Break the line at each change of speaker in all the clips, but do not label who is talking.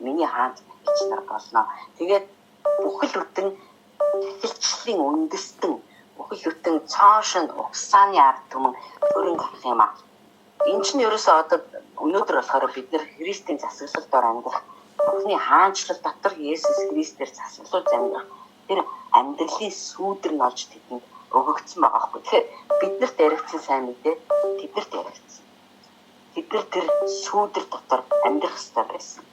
Миний хаант тахилч нар болно. Тэгээд бүхэл бүтэн тахилчлалын үндэстэн, бүхэл бүтэн цоошин угсааны ард түмэн төрөн гарах юм аа. Энэ чинь ерөөсөө одоо өнөөдөр болохоор бид нэр Христийн засаглал дор амьдрах, Бурхны хаанчлал дотор Есүс Христээр засаглуулж амьдрах тэр амьдралын сүүдэр нь олж тэдэнд өгөгдсөн байгаа байхгүй. Тэгэхээр биднэрт яригдсан сайн мэдээ тэднэрт яригдсан. Тэд нар тэр сүүдэр дотор амьдрах ёстой байсан.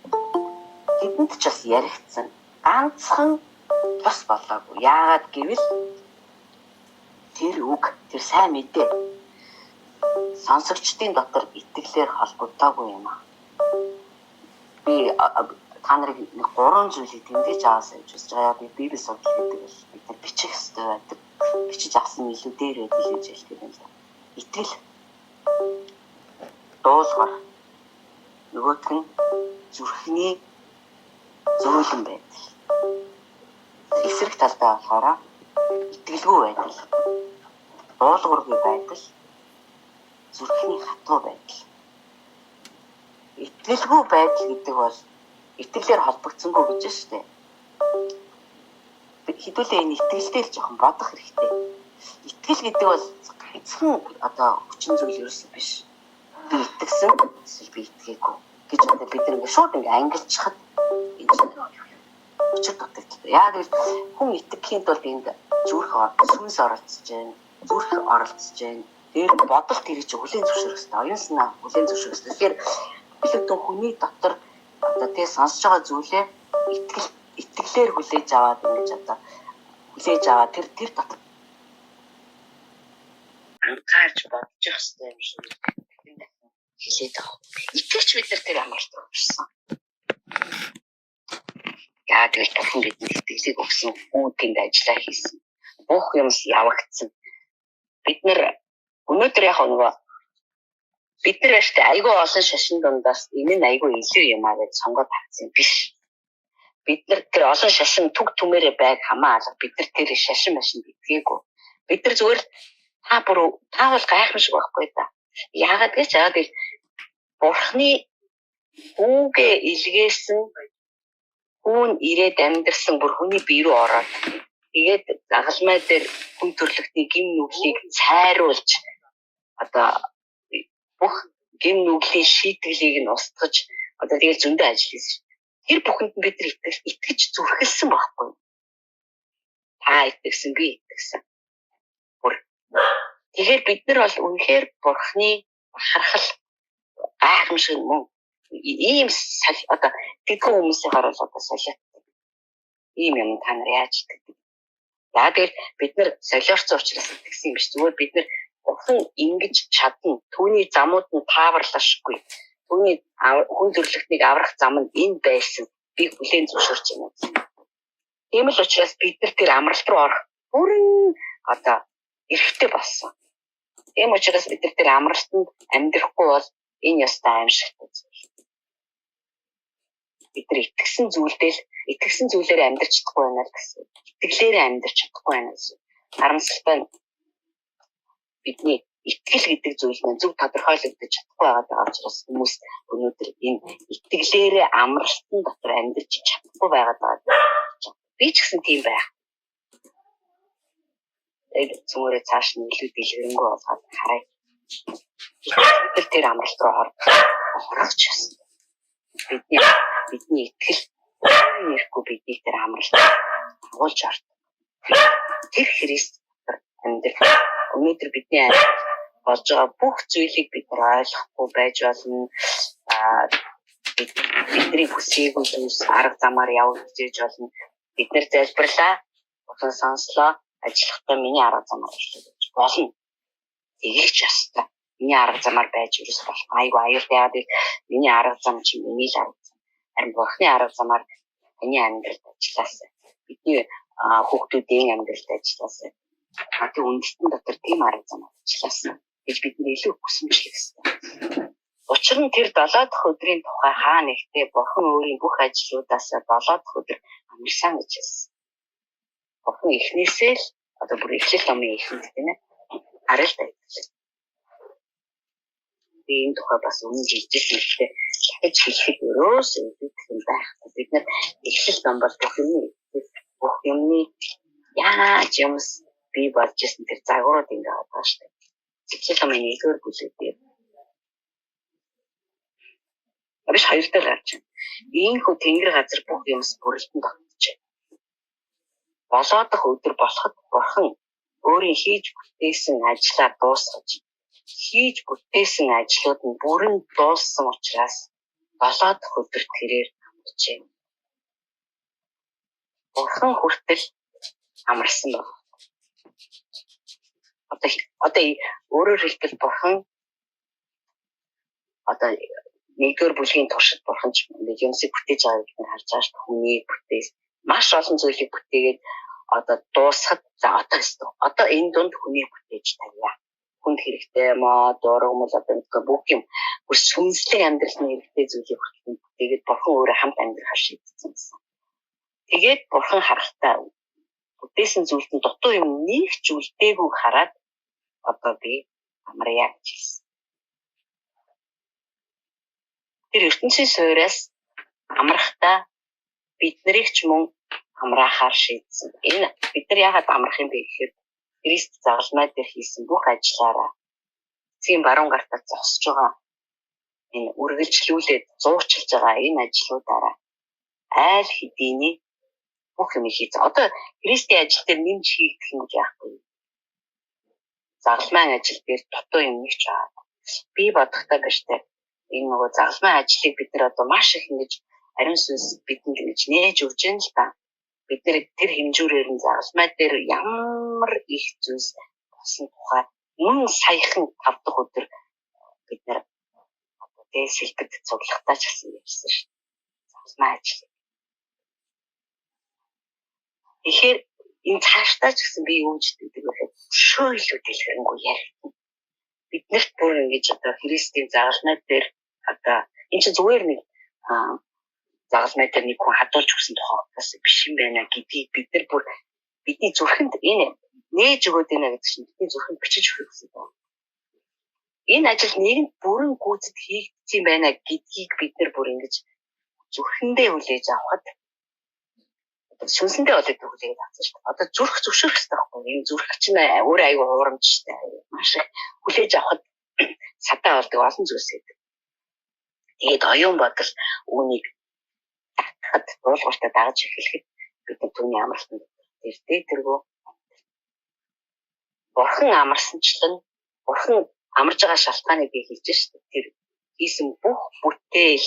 Тэдэнд ч бас яригдсан. Ганцхан тус болоогүй. Яагаад гэвэл тэр үг, тэр сайн мэдээ сонсогчдын дотор итгэлээр холбогдоогүй юм аа. Би та нарыг нэг гурван зүйлийг тэмдэглэж аваасай гэж хүсэж байгаа. Би Библи судлал гэдэг бол бид нар бичих ёстой байдаг. Бичиж авсан нь илүү дээр байдаг гэж хэлдэг юм л да. Итгэл, дуулуурвар, нөгөөх нь зүрхний зөөлөн байдал. Эсрэг талдаа болохоор итгэлгүй байдал, дуулуургүй байдал, зүрхний хатуу байдал. Итгэлгүй байдал гэдэг бол итгэлээр холбогдсонгүй гэж байна шүү дээ. Хэдүүлээ энэ итгэлтэй л жоохон бодох хэрэгтэй. Итгэл гэдэг бол ганцхан одоо хүчин зүйл ерөөсөө биш. Би итгэсэн эсвэл би итгээгүй гэж одоо бид нэг шууд ингээ ангилчихад энэ чинь учир дутагдaltaй. Яг л хүн итгэхийн тулд энд зүрх сүнс оролцож байна, зүрх оролцож байна. Тэр бодол тэрийг чи хүлээн зөвшөөрөх хэрэгтэй. Оюун санаа хүлээн зөвшөөрөх хэрэгтэй. Тэгэхээр бүхэл хүний дотор одоо тий сонсож байгаа зүйлээ итгэл итгэлээр хүлээж аваад ингэж одоо хүлээж аваад тэр дотор анхаарч бодож явах хэрэгтэй юм шиг хэлээд байгаа. Итгэвч бид нар тэр амралт өгсөн. Яа тэгэл бурхан бидэнд итгэлийг өгсөн, хүн тэнд ажиллаа хийсэн. Бүх юм явагдсан. Бид нар өнөөдөр яг нөгөө бид нар штэ айгүй олон шашин дундаас энэ нь айгүй илүү юм аа гэж сонгоод авсан юм биш. Бид нар тэр олон шашин түг түмээрээ байг хамаа алга бид нар тэр шашин машинд итгээгүй. Бид нар зүгээр та бүр та бол гайхамшиг байхгүй да. Яагаад гэж яагаад гэвэл бурхны хүүгээ илгээсэн хүүн ирээд амьдарсан бүр хүний бие рүү ороод тэгээд загалмай дээр хүн төрлөختний гим нүглийг цайруулж одоо бүх гим нүглийн шийтгэлийг нь устгаж одоо тэгэл зөндөө ажил хийсэн. Тэр бүхэнд нь бид нар итгэж зүрхэлсэн байхгүй. Та итгэсэн, би итгэсэн. Бүр. Тэгэхээр бид нар бол үнэхээр бурхны бахархал гайхамшиг мөн ийм одоо тэдгэн хүмүүсийн бол одоо солиот. Ийм юм та нар яаж итгэдэг? За тэгэл бид нар солиорцсон учраас итгэсэн юм биш. Зүгээр бид нар бурхан ингэж чадна. Түүний замууд нь тааварлашгүй. Түүний хүн төрлөختнийг аврах зам нь энэ байсан. Би хүлээн зөвшөөрч байна гэсэн. Тийм л учраас бид нар тэр амралт руу орох бүрэн одоо эрхтэй болсон. Тийм учраас бид нар тэр амралтанд амьдрахгүй бол энэ ёстой аимшигтай зүйл. Бид нар итгэсэн зүйлдээ л итгэсэн зүйлээр амьдрч чадахгүй байна л гэсэн. Итгэлээрээ амьдрч чадахгүй байна гэсэн. Харамсалтай нь бидний итгэл гэдэг зүйл маань зөв тодорхойлогдож чадахгүй байгаа учраас хүмүүс өнөөдөр энэ итгэлээрээ амралтан дотор амьдрч чадахгүй байгаа даа. Би ч гэсэн тийм байх. Тэгээд цөмөрөө цааш нь илүү дэлгэрэнгүй болгоод харъя. Бид тэр амралт руу орох ч ёстой. Бидний итгэл өөрийн ирэхгүй биднийг тэр амралт агуулж ордог. Тэр Христ дотор амьдрах. Өнөөдөр бидний амьдрал болж байгаа бүх зүйлийг бид нар ойлгохгүй байж болно. Бидний хүсээгүй зүйлс арга замаар явагдаж болно. Бид нар залбирлаа, бурхан сонслоо, ажиллахдаа миний арга замаар ажиллах гэж болно. Тэгэх ч ёстой. Миний арга замаар байж ерөөс болохгүй. Айгу аюултай. Яагаад гэвэл миний арга зам чинь миний л арга зам. Харин бурхны арга замаар таны амьдралд ажиллаасай. Бидний хүүхдүүдийн амьдралд ажиллаасай. Тэр үндэстэн дотор тийм арга замаар ажиллаасай гэж бид нэр илүү хүсэмжлэх ёстой. Учир нь тэр 7 дахь өдрийн тухай хаа нэгтээ бурхан өөрийн бүх ажлуудаас 7 дахь өдөр амарсан гэж хэлсэн. Бурхан эхнээсээ л одоо бүр эхлэл номын эхэнд тийм ээ хараа л да. Би энэ тухай бас өмнө хэлж ирсэн. Гэхдээ Дахиж хэлэхэд өрөөс илүүдэх юм байхгүй. Бид нар эхлэл ном бол бүх юмны яаж юмс бий болж исэн тэр загварууд ингээ байгаа шүү дээ. Эхлэл номын 1-р бүлэг дээр. Биш 2 дээр гарч байна. Ийхүү тэнгэр газар бүх юмс бүрэлдэн тогтжээ. Болоодох өдөр болоход Бурхан өөрийн хийж бүтээсэн ажлаа дуусгаж, хийж бүтээсэн ажлууд нь бүрэн дууссан учраас болоодох өдөр тэрээр амарчээ. Бурхан хүртэл амарсан байна. Одоо өөрөөр хэлбэл Бурхан одоо 1-р бүлгийн туршид Бурхан ч ингээд юмсыг бүтээж байгааг бид нар харж байгаа шүү дээ. Хүнийг бүтээс маш олон зүйлийг бүтээгээд одоо дуусахад за одоо өстө. Одоо энэ дунд хүнийг бүтээж тавья. Хүнд хэрэгтэй мод, дургамал одоо мэдгүй бүх юм бүр сүнслэг амьдралын хэрэгтэй зүйлийг хүртэл бүтээгээд Бурхан өөрөө хамт амьдрахаар шийдсэн гэсэн. Тэгээд Бурхан харахтаа бүтээсэн зүйлд нь дутуу юм нэг ч үлдээгүй хараад одоо би амарья гэж хэлсэн. Тэр ертөнцийн сууриас амрахтаа бид нарыг ч мөн амраахаар шийдсэн. Энэ бид нар яагаад амрах юм бэ гэхээр Христ загалмай дээр хийсэн бүх ажлаараа эцгийн баруун гартаа зогсож байгаа энэ үргэлжлүүлээд зуучилж байгаа энэ ажлуудаараа айл хэдийний бүх юм хийсэн. Одоо Христийн ажил дээр нэмж хийгдэх юм гэж яахгүй. Загалмайн ажил дээр дутуу юм нэг ч байгаа. Би бодохдоо гэжтэй энэ нөгөө загалмайн ажлыг бид нар одоо маш их ингэж ариун сүнс бидэнд ингэж нээж өгч юм л та. Бид нэр тэр хэмжүүрээр нь загалмай дээр ямар их зүйлс болсон тухай мөн саяхан 5 дахь өдөр бид нар одоо тэ сэлбэд цуглахтаа ч гэсэн ярьсан шүү дээ. Загалмай ажил. Тэгэхээр энэ цаашдаа ч гэсэн би юу гэж хэлдэг вэ гэхээр өшөө илүү дэлгэрэнгүй яригдана. Биднэрт бүр ингэж одоо Христийн загалмай дээр одоо энэ чинь зүгээр нэг загалмай дээр нэг хүн хадуулж өгсөн тухай бас биш юм байна гэдгийг бид нар бүр бидний зүрхэнд энэ нээж өгөөд байна гэдэг чинь бидний зүрхэнд бичиж өгөх гэсэн байна. Энэ ажил нийгэмд бүрэн гүйцэд хийгдсэн байна гэдгийг бид нар бүр ингэж зүрхэндээ хүлээж авахад сүнсэндээ болоод хүлээж авсан шүү дээ. Одоо зүрх зөвшөөрөх хэрэгтэй байхгүй. Энэ зүрх чинь өөр аюу хуурамчтай. Маш их хүлээж авахад садаа болдог олон зүйлс гэдэг. Тэгээд оюун бодол үүнийг дагахад дуулууртаа дагаж эхлэхэд бид нар түүний амралтанд тэртээ тэргүү. Бурхан амарсанчлан Бурхан амарж байгаа шалтгааныг би хэлж шүү дээ. Тэр хийсэн бүх бүтээл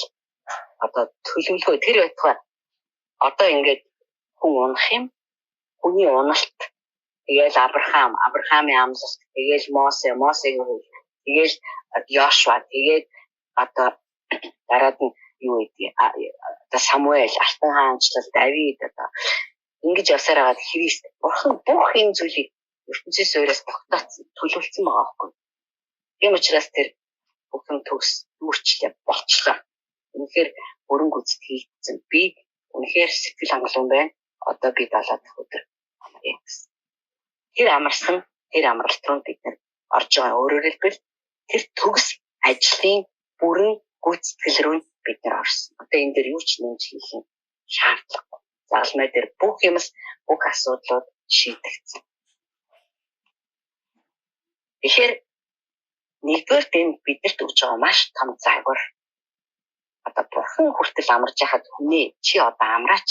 одоо төлөвлөгөө тэр байтугай одоо ингээд хүн унах юм. Хүний уналт. Тэгээл Авраам, Авраамийн амлалт, тэгээл Мосе, Мосегийн хууль, тэгээл Йошуа, тэгээд одоо дараад нь юу гэдэг одоо Самуэль, Алтан хаанчлал, Давид одоо ингэж явсаар хагаад Христ Бурхан бүх энэ зүйлийг ертөнцийн сууриас тогтооцсон, төлөвлөсөн байгаа байхгүй. Тийм учраас тэр бүх юм төгс дүүрчлээ, болчлоо. Үнэхээр бүрэн гүйцэтгэх хийгдсэн. Би үнэхээр сэтгэл хангалуун байна. Одоо би 70 дахь өдөр амаръя гэсэн. Тэр амарсан, тэр амралт руу бид нар орж байгаа. Өөрөөр хэлбэл тэр төгс ажлын бүрэн гүйцэтгэл рүү бид нар орсон. Одоо энэ дээр юу ч нэмж хийх юм шаардлагагүй. Загалмай дээр бүх юмс бүх асуудлууд шийдэгдсэн. Тэгэхээр нэгдүгээрт энэ биднэрт өгж байгаа маш том загвар. Одоо Бурхан хүртэл амарч яхад хүнээ чи одоо амраач.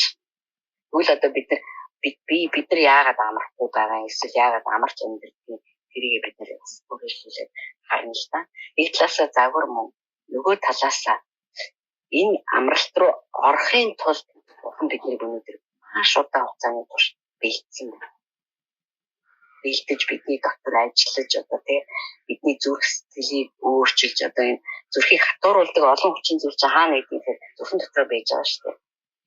Тэгвэл одоо бид нар бид нар яагаад амрахгүй байгаа эсвэл яагаад амарч амьдрдгийг тэрийг бид нар бас өөрчлөлээд харна л та. Нэг талаасаа загвар мөн нөгөө талаасаа энэ амралт руу орохын тулд Бурхан биднийг өнөөдөр маш удаан хугацааны турш бэлдсэн байна. Бэлдэж бидний дотор ажиллаж одоо тий бидний зүрх сэтгэлийг өөрчилж одоо энэ зүрхийг хатууруулдаг олон хүчин зүйл чинь хаана гэдгийг зүрхэн дотор байж байгаа шүү дээ.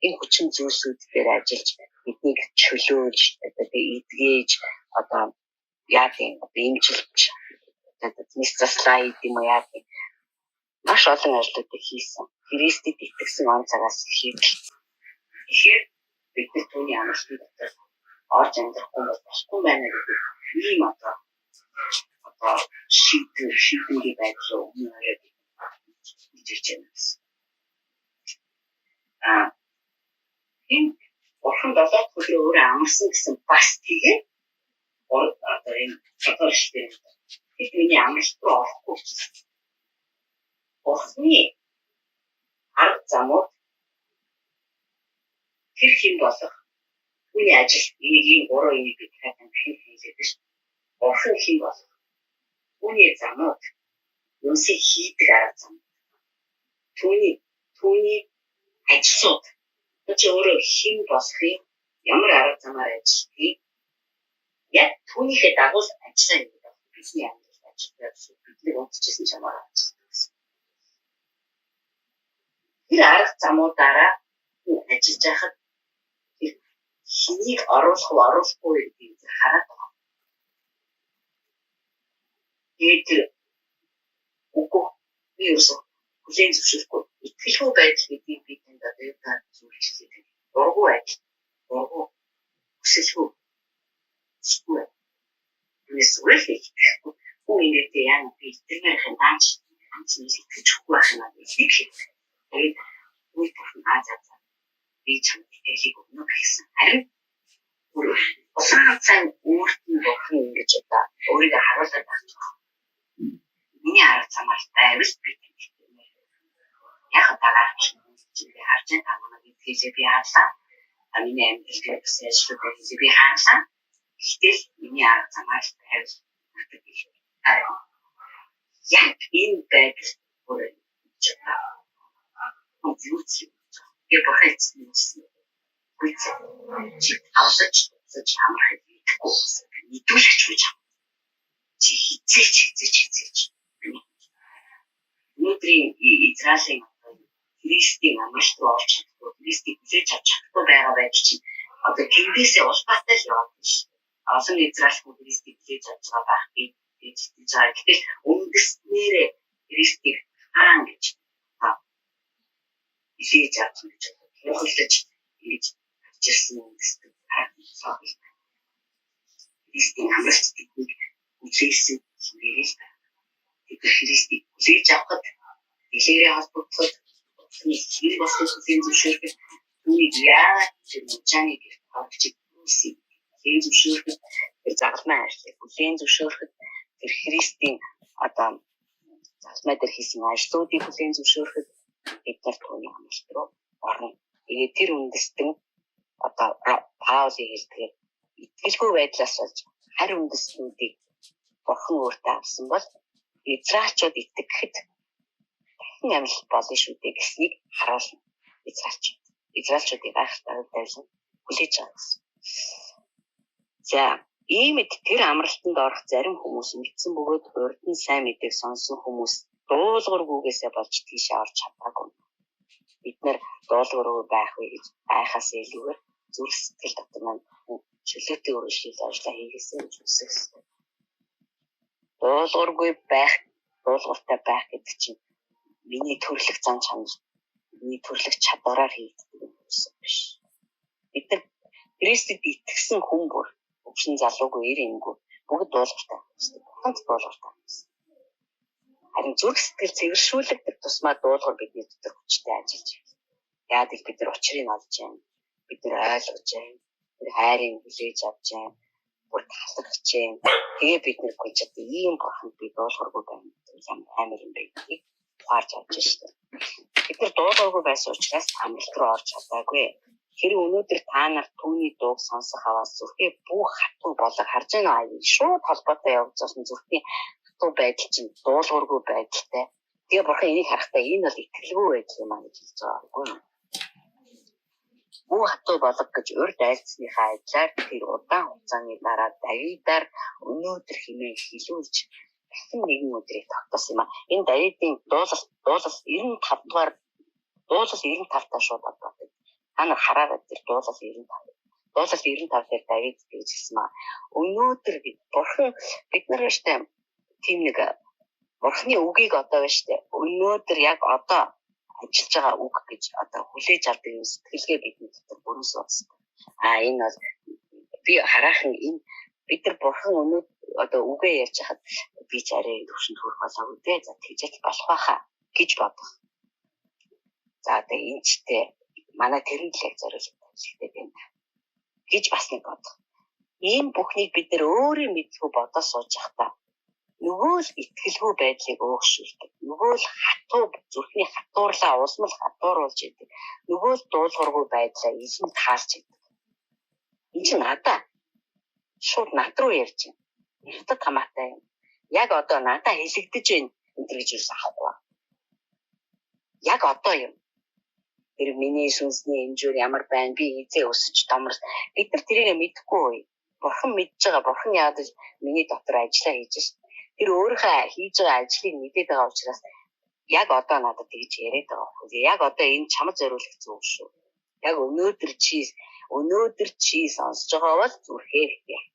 Энэ хүчин зүйлсүүд дээр ажиллаж биднийг чөлөөлж одоо тий эдгэж одоо яа гэм одоо имчилж одоо мэс заслаа гэдэг юм уу яа гэм маш олон ажлуудыг хийсэн. Христэд итгэсэн он цагаас эхэлж. Тэгэхээр бид нар түүний амралтын дотор орж амьдрахгүй бол болохгүй байна гэдэг ийм одоо шийдвэр шийдвэрийн байдал өмнө орой гэж хэлж байна гэсэн. Өнөөдөр өөрөө амарсан гэсэн бас тэгээ одоо энэ одоо шүү. Тэд миний амралт руу орохгүй. Бурхны арга замууд тэр хэн болох түүний ажил энийг ийм гурван энийг би дахиад дахин хэлээд ш. Бурхан хэн болох түүний замууд юмсыг хийдэг арга зам. Түүний ажлууд чи өөрөө хэн болохыг ямар арга замаар ажилладгийг яг түүнийхээ дагуу ажиллаа гэдэг бидний амьдрал ажиллах бидний унтчихсан чамаар ажилладаг гэсэн. Тэр арга замуудаараа ажиллаж байхад тэр хэнийг оруулах уу оруулахгүй гэдгийг хараад байгаа. Тэгээд тэр үгүй би ерөөсөө хүлээн зөвшөөрөхгүй итгэлгүй байдал гэдгийг би танд одоо юу таа зүйлчлээ. Дургүй байдал, дургүй хүсэлгүй хүсэхгүй. Түүнээс зүгээр л итгэхгүй. Хүн инээдээ яа би итгэмээр их даанч ганц нэг итгэж өгөхгүй байх юм аа гэж хэлдэг. Тэгээд үйл бурхан аа за за би чамд итгэлийг өгнө гэсэн. Харин улаан цан өөрт нь бурхан ингэж одоо өөрийгөө харуулад байх юм. Миний арга замаар байвал би танд итгэмээр. Яг дагаар чи би харж байгаа та намайг итгэлээ би харлаа. Та миний амьдрал дээр гэсэн ажлуудаа хийлээ би харлаа. Гэтэл миний арга замаар байвал надад их. Яг энэ байдал бүр юу ч юм. Тэгээ бурхан эцэст нь хэлсэн. Чи авлаж тусаж амрахыг идэхгүй. Мэдүүлэгч гэж. Чи хизээч хизээч хизээч. Өнөөдрийн Израилийн Христийн амралт руу орж чадахгүй, Христийг хүлээж авч чадахгүй байгаа байдал чинь одоо тэндээсээ улбаатай л яваад байна шүү. Олон Израиль хүн Христийг хүлээж авч байгаа байх гэж итгэж байгаа. Гэтэл үндэснээрээ Христийг хаан гэж хүлээж авч гэж тухайлж ингэж гарч ирсэн үндэстэн харагдсан. Христийн амралт тэднийг хүлээсэн сүрээрээ л тэд Христийг хүлээж авахад дэлгэрээ холбогдоход тэр болсон хүлээн зөвшөөрөхөд түүнийг яагаад тэр мужааны гэрт орж ирсэн хүлээн зөвшөөрөхөд тэр загалмай ажлыг хүлээн зөвшөөрөхөд тэр Христийн одоо загалмай дээр хийсэн ажлуудыг хүлээн зөвшөөрөхөд бид нар түүний амралт руу орно. Тэгээд тэр үндэстэн одоо Паулийн хэлдгээр итгэлгүй байдлаас болж харь үндэстнүүдийг бурхан өөртөө авсан бол Израильчууд итгэхэд дахин амлалт болно шүү дээ гэснийг харуулна. Израильчууд. Израильчуудыг гайхалтай тавилан хүлээж авах гэсэн. За, иймд тэр амралтанд орох зарим хүмүүс мэдсэн бөгөөд урд нь сайн мэдээг сонсон хүмүүс дуулуургүйгээсээ болж тийшээ орж чадаагүй. Бид нэр дуулуургүй байх вэ гэж айхаас илүүгээр зүрх сэтгэл дотор маань чөлөөтэй өргөжлөл ажиллаа хийгээсэй гэж хүсэх ёстой. Дуулуургүй байх, дуулууртай байх гэдэг чинь миний төрлөх зан чанар, миний төрлөх чадвараар хийгддэг юм биш. Бид нар Христэд итгэсэн хүн бүр өвчин залуугүй, эр эмгүй бүгд дуулууртай байх ёстой. Бурханд дуулууртай байх ёстой. Харин зүрх сэтгэл цэвэршүүлэгдэх тусмаа дуулуур бидний дотор хүчтэй ажиллаж байна. Яагаад гэвэл бид нар учрыг олж байна. Бид нар ойлгож байна. Тэр хайрыг хүлээж авч байна. Бүр талархаж байна. Тэгээ бид нар гүйж одоо ийм бурханд би дуулуургүй байна гэдэг ямар амар юм бэ гэдгийг ухаарч авч штэ. Бид нар дуулуургүй байсан учраас амралт руу орж чадаагүй. Тэр өнөөдөр та нар түүний дууг сонсох аваас зүрхээ бүх хатуу болго харж байна аа. Шууд холбоотой явагдсан зүрхний хатуу байдал чинь дуулуургүй байдалтай. Тэгээ бурхан энийг харахтаа энэ бол итгэлгүй байдал юм аа гэж хэлж байгаа үгүй юу? Бүх хатуу болго гэж урд айлцсныхаа ажлаар тэр удаан хугацааны дараа Давидаар өнөөдөр хэмээн хилүүлж дахин нэгэн өдрийг тогтоосон юм а. Энэ Давидын дуулал 95 дугаар дуулал 95 таа шууд холбоотой. Та нар хараарай тэр дуулал 95. Дуулал 95 дээр Давид гэж хэлсэн маа. Өнөөдөр бурхан бид нар штэ тийм нэг бурханы үгийг одоо байна штэ. Өнөөдөр яг одоо ажиллаж байгаа үг гэж одоо хүлээж авдаг юм сэтгэлгээ бидний дотор бүрэн суусан. А энэ бол би хараахан энэ бид нар бурхан өнөө одоо үгээ ярьж хахад би ч арай төвшөнд хүрэх болоогүй дээ. За тэгж л болох байхаа гэж бодох. За одоо энэ чтэй манай тэрэнд л яг зориулагдсан хэрэгтэй байна. гэж бас нэг бодох. Ийм бүхнийг бид нэр өөрийн мэдлгүй бодоо сууж байхдаа нөгөө л итгэлгүй байдлыг өөгшүүлдэг. Нөгөө л хатуу зүрхний хатуурлаа улмал хатууруулж идэг. Нөгөө л дуулуургүй байдлаа илэн таалж идэг. Энэ чинь надаа шууд над руу ярьж байна. Надад хамаатай юм. Яг одоо надаа хэлэгдэж байна энэ төр гэж юус авахгүй. Яг одоо юм. Тэр миний сүнсний хэмжүүр ямар байна? Би хизээ өсөж томор. Бид нар тэрийг мэдэхгүй. Бурхан мэдж байгаа. Бурхан яагаад гэж миний дотор ажиллаа хийж шээ. Тэр өөрийнхөө хийж байгаа ажлыг мэдээд байгаа учраас яг одоо надад тэгж яриад байгаа байхгүй. Яг одоо энэ чамд зориулах зүйл шүү. Яг өнөөдөр чи сонсож байгаа бол зүрхээ яах.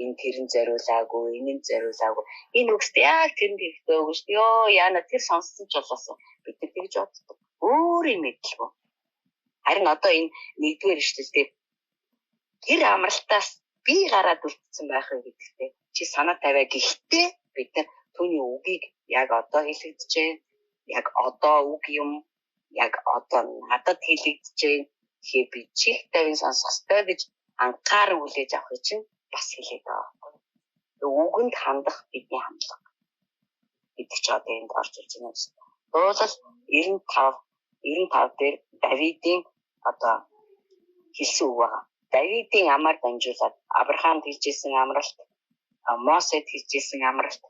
Энэ тэрэн зориулаагүй, энэ нь зориулаагүй. Энэ үгс яг тэрэнд хэрэгтэй үг шүү. Йоо, яана тэр сонссон ч болоосоо бид нар тэгж боддог. Өөрийн мэдлгүй. Харин одоо энэ нэгдүгээр ишлэл дээр тэр амралтаас би гараад үлдсэн байх вэ гэдэгтээ чи санаа тавиа. Гэхдээ бид нар түүний үгийг яг одоо хэлэгдэж байна. Яг одоо үг юм. Яг одоо надад хэлэгдэж байна. Тэгэхээр би чих тавин сонсох ёстой гэж анхааран хүлээж авахыг чинь бас хэлээд байгаа байхгүй. Үгэнд хандах бидний хандлага гэдэг ч одоо энд орж ирж байна гэсэн. Дуулал 95 дээр Давидын одоо хэлсэн үг байгаа. Давидын амаар дамжуулаад Авраамд хэлжсэн амралт, Мосед хэлжсэн амралт,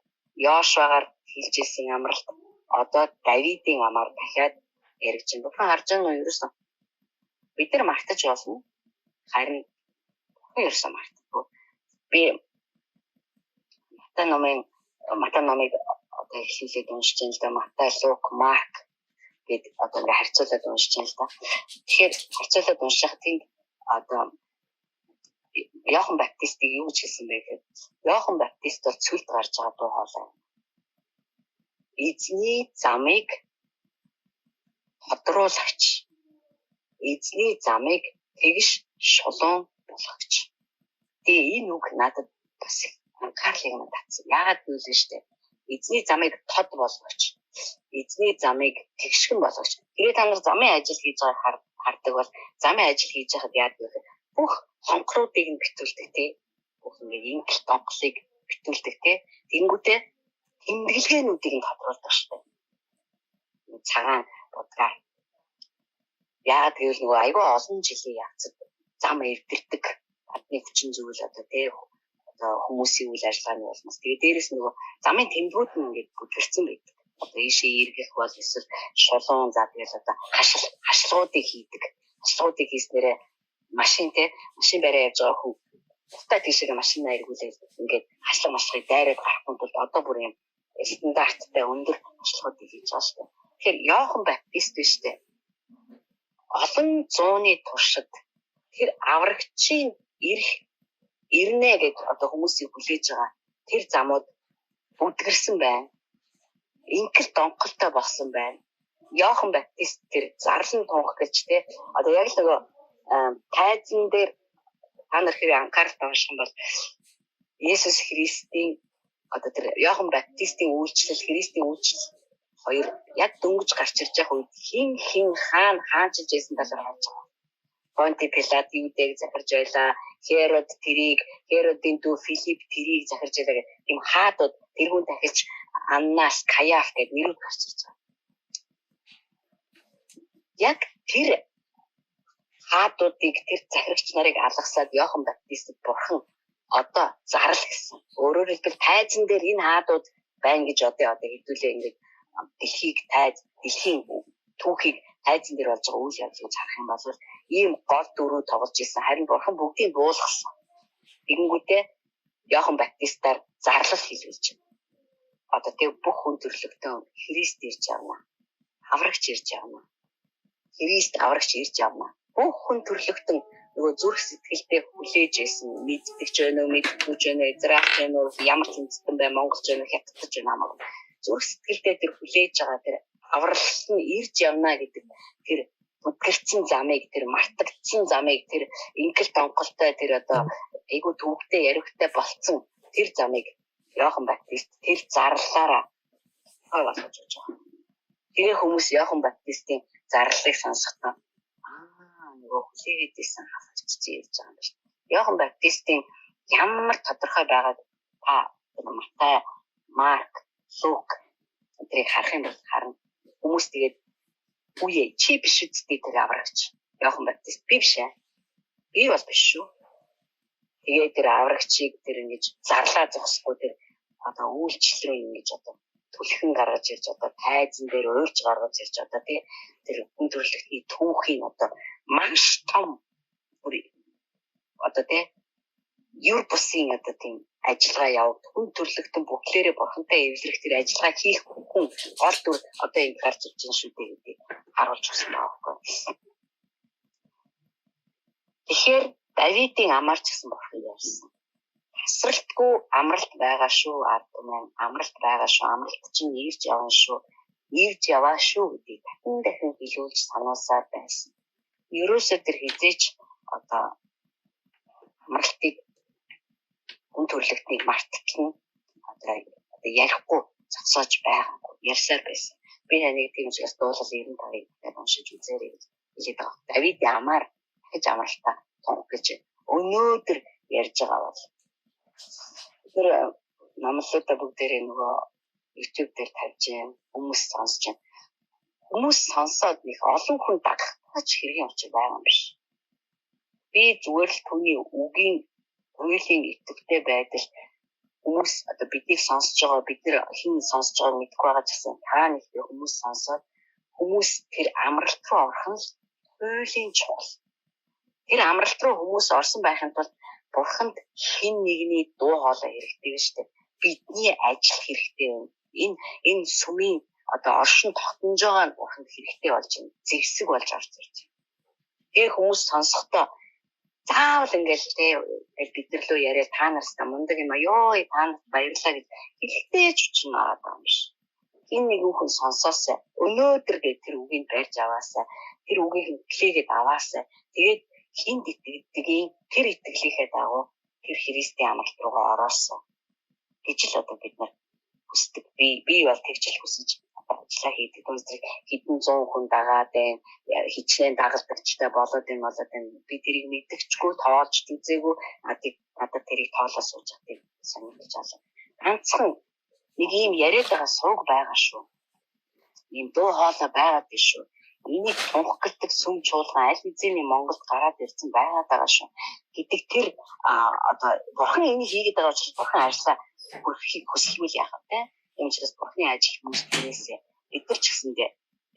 Йошуагаар хэлжсэн амралт одоо Давидын амаар дахиад яригч байна. Бурхан харж байгаа нь ерөөсөн бид нар мартаж болно. Харин бурхан ерөөсөн мартдаггүй. Би Матай номыг одоо эхлүүлээд уншиж байна л да. Матай, Лук, Марк гээд одоо ингээ харьцуулаад уншиж байна л да. Тэгэхээр харьцуулаад унших тэнд одоо Иохан Баптистыг юу гэж хэлсэн бэ гэхээр Иохан Баптист бол цөлд гарч байгаа дуу хоолой. Эзний замыг тодруулагч. Эзний замыг тэгш шулуун болгогч. Тэгээ энэ үг надад бас анхаарлыг минь татсан. Яагаад гэвэл штэ. Эзний замыг тод болгогч. Эзний замыг тэгшгэн болгогч. Тэгээ та нар замын ажил хийж байгааг хардаг бол замын ажил хийж байхад яадаг вэ гэхээр бүх хонхруудыг нь битүүлдэг тий. Бүх ингээд инкэл донхлыг битүүлдэг тий. Тэнгүүтээ тэмдэглэгээнүүдийг нь тодруулдаг штэ. Цагаан будгаар. Яагаад гэвэл нөгөө айгүй олон жилийн явцад зам эвдэрдэг. Адны хүчин зүйл одоо тий одоо хүмүүсийн үйл ажиллагааны улмаас. Тэгээ дээрэс нөгөө замын тэмдгүүд нь ингээд бүдгэрсэн байдаг. Одоо ийшээ эргэх бол эсвэл шулуун за тэгэл одоо хашлгуудыг хийдэг. Хашлгуудыг хийснээрээ машин тий машин бариа явж байгаа хүн бусдаа тийшээ машинаа эргүүлээд ингээд хашлаг машлахыг дайраад гарахгүй тулд одоо бүр юм стандарттай өндөр хашлгуудыг хийж байгаа шүү дээ. Тэгэхээр Иохан Баптист биш үү? Олон зууны туршид тэр аврагчийн ирэх ирнэ гэж одоо хүмүүсийг хүлээж байгаа тэр замууд бүдгэрсэн байна. Инкэл донхолтой болсон байна. Иохан Баптист тэр зарлан тунх гэж те одоо яг л нөгөө тайзан дээр та нар хэрэг анхаарал унших юм бол Есүс Христийн одоо тэр Иохан Баптистийн үйлчлэл, Христийн үйлчлэл хоёр яг дөнгөж гарч ирж байгаа үед хин хин хаан хаанчилж байсан талаар харж байгаа. Понти Пилат Юудэг захирж байлаа. Херод тэрийг, Херодын дүү Филипп тэрийг захирж байлаа гэх тийм хаадууд тэргүүн дахиж Аннас, Каяф гэдэг нэрүүд гарч ирж байгаа. Яг тэр хаадуудыг тэр захирагч нарыг алгасаад Иохан Баптистад бурхан одоо зарал гэсэн. Өөрөөр хэлбэл тайзан дээр энэ хаадууд байна гэж одоо хэдүүлээ ингээд дэлхийг тайз, дэлхийн түүхийг тайзан дээр болж байгаа үйл явдлыг харах юм бол ийм гол дөрөв тоглож исэн. Харин бурхан бүгдийг буулгасан. Тэгэнгүүтээ Иохан Баптистаар зарлал хийлүүлж байна. Одоо тэг бүх хүн төрлөختөн Христ ирж явна. Аврагч ирж явна. Христ аврагч ирж явна. Бүх хүн төрлөختөн нөгөө зүрх сэтгэлдээ хүлээж байсан мэддэг ч байна уу, мэддэггүй ч байна уу, Израиль ч байна уу, ямар тэнцтэн бай, Монгол ч байна уу, Хятад ч байна хамаагүй. Зүрх сэтгэлдээ тэр хүлээж байгаа тэр аврал нь ирж явна гэдэг тэр бүдгэрсэн замыг, тэр мартагдсан замыг, тэр инкэл донголтой тэр одоо айгүй төвөгтэй яриухтай болцсон тэр замыг Иохан Баптист тэр зарлалаараа гой болгож өгч байгаа. Тэгээ хүмүүс Иохан Баптистийн зарлалыг сонсохдоо нөгөө хүлээгээд исэн хафагч чи ярьж байгаа юм байна. Иохан Баптистийн ямар тодорхой байгааг та Матай, Марк, Лук тэрийг харах юм бол харна. Хүмүүс тэгээд үе чи биш үсттэй тэр аврагч. Иохан Баптист би биш ээ. Би бол биш шүү. Тэгээд тэр аврагчийг тэр ингэж зарлаа зогсохгүй тэр одоо үйлчлэл рүү ингэж одоо түлхэн гаргаж ирж одоо тайзан дээр уйлж гаргаж ирж одоо тий тэр хүн төрөлхтний түүхийн одоо маш том бүр одоо тий юр бусын одоо тийм ажиллагаа явагд хүн төрөлхтөн бүхлээрээ бурхантай эвлэрэх тэр ажиллагаа хийх хүн гол дүр одоо энд гарч ирж байна шүү дээ гэдгийг харуулж өгсөн байгаа байхгүй. Тэгэхээр Давидын амарч гэсэн бурхан ярьсан. Тасралтгүй амралт байгаа шүү, ард түмэн амралт байгаа шүү, амралт чинь ирж явна шүү, ирж яваа шүү гэдгийг дахин дахин хэлүүлж сануулсаар байсан. Ерөөсөө тэр хизээч одоо амралтыг хүн төрөлхтнийг марттал нь одоо ярихгүй зогсоож байгаагүй, ярьсаар байсан. Би таныг тийм учраас дуулал 95-ыг уншиж үзээрэй гэж хэлээд байгаа. Давидын амаар дахиж амралтаа тунх гэж өнөөдөр ярьж байгаа бол тэр номлолуудаа бүгдээрээ нөгөө YouTube дээр тавьж байна. Хүмүүс сонсож байна. Хүмүүс сонсоод нэг олон хүн дагах ч хэргийн учир байгаа юм биш. Би зүгээр л түүний үгийн хуулийн идэвхтэй байдал хүмүүс одоо биднийг сонсож байгаа, бид нэр хэн сонсож байгааг мэдэхгүй байгаа ч гэсэн та нэг хүмүүс сонсоод хүмүүс тэр амралт руу орох нь хуулийн чухал. Тэр амралт руу хүмүүс орсон байхын тулд бурханд хэн нэгний дуу хоолой хэрэгтэй шүү дээ. Бидний ажил хэрэгтэй байна. Энэ сүмийн одоо оршин тогтнож байгаа нь бурханд хэрэгтэй болж байна. Зэвсэг болж орж ирж байна. Тэгээ хүмүүс сонсохдоо заавал ингээл тэ бид нар лөө яриа та нарт мундаг юм а ёо та нарт баярлалаа гэж хэлэхдээ ч учир нь ороод байгаа юм биш. Хэн нэгэн хүн сонсоосай өнөөдөр гэ тэр үгийг барьж аваасай, тэр үгийг хүлээгээд аваасай. Тэгээд хүнд итгэдэгийн тэр итгэлийнхээ дагуу тэр Христийн амралт руугаа ороосоо гэж л одоо бид нар хүсдэг. Би бол тэгж л хүсэж ажиллаа хийдэг. Тэр хэдэн зуун хүн дагаад байна, хичнээн дагалдагчтай болоод энэ болоод байна. Би тэрийг мэддэгчгүй, тоолж үзээгүй. Надад тэрийг тоолоо сууж явах тийм сонирхож алаа. Ганцхан нэг ийм яриад байгаа сууг байгаа шүү. Ийм дуу хоолой байгаад биш шүү. Энийг тунх гэдэг сүм чуулган аль хэзээний Монголд гараад ирсэн байгаад байгаа шүү гэдэг тэр одоо бурхан энийг хийгээд байгаа учраас бурхан ажлаа хүргэхийг хүсэлгүй яах вэ? Тийм учраас бурханы ажил хүмүүс тэрээсээ бид нар ч гэсэндээ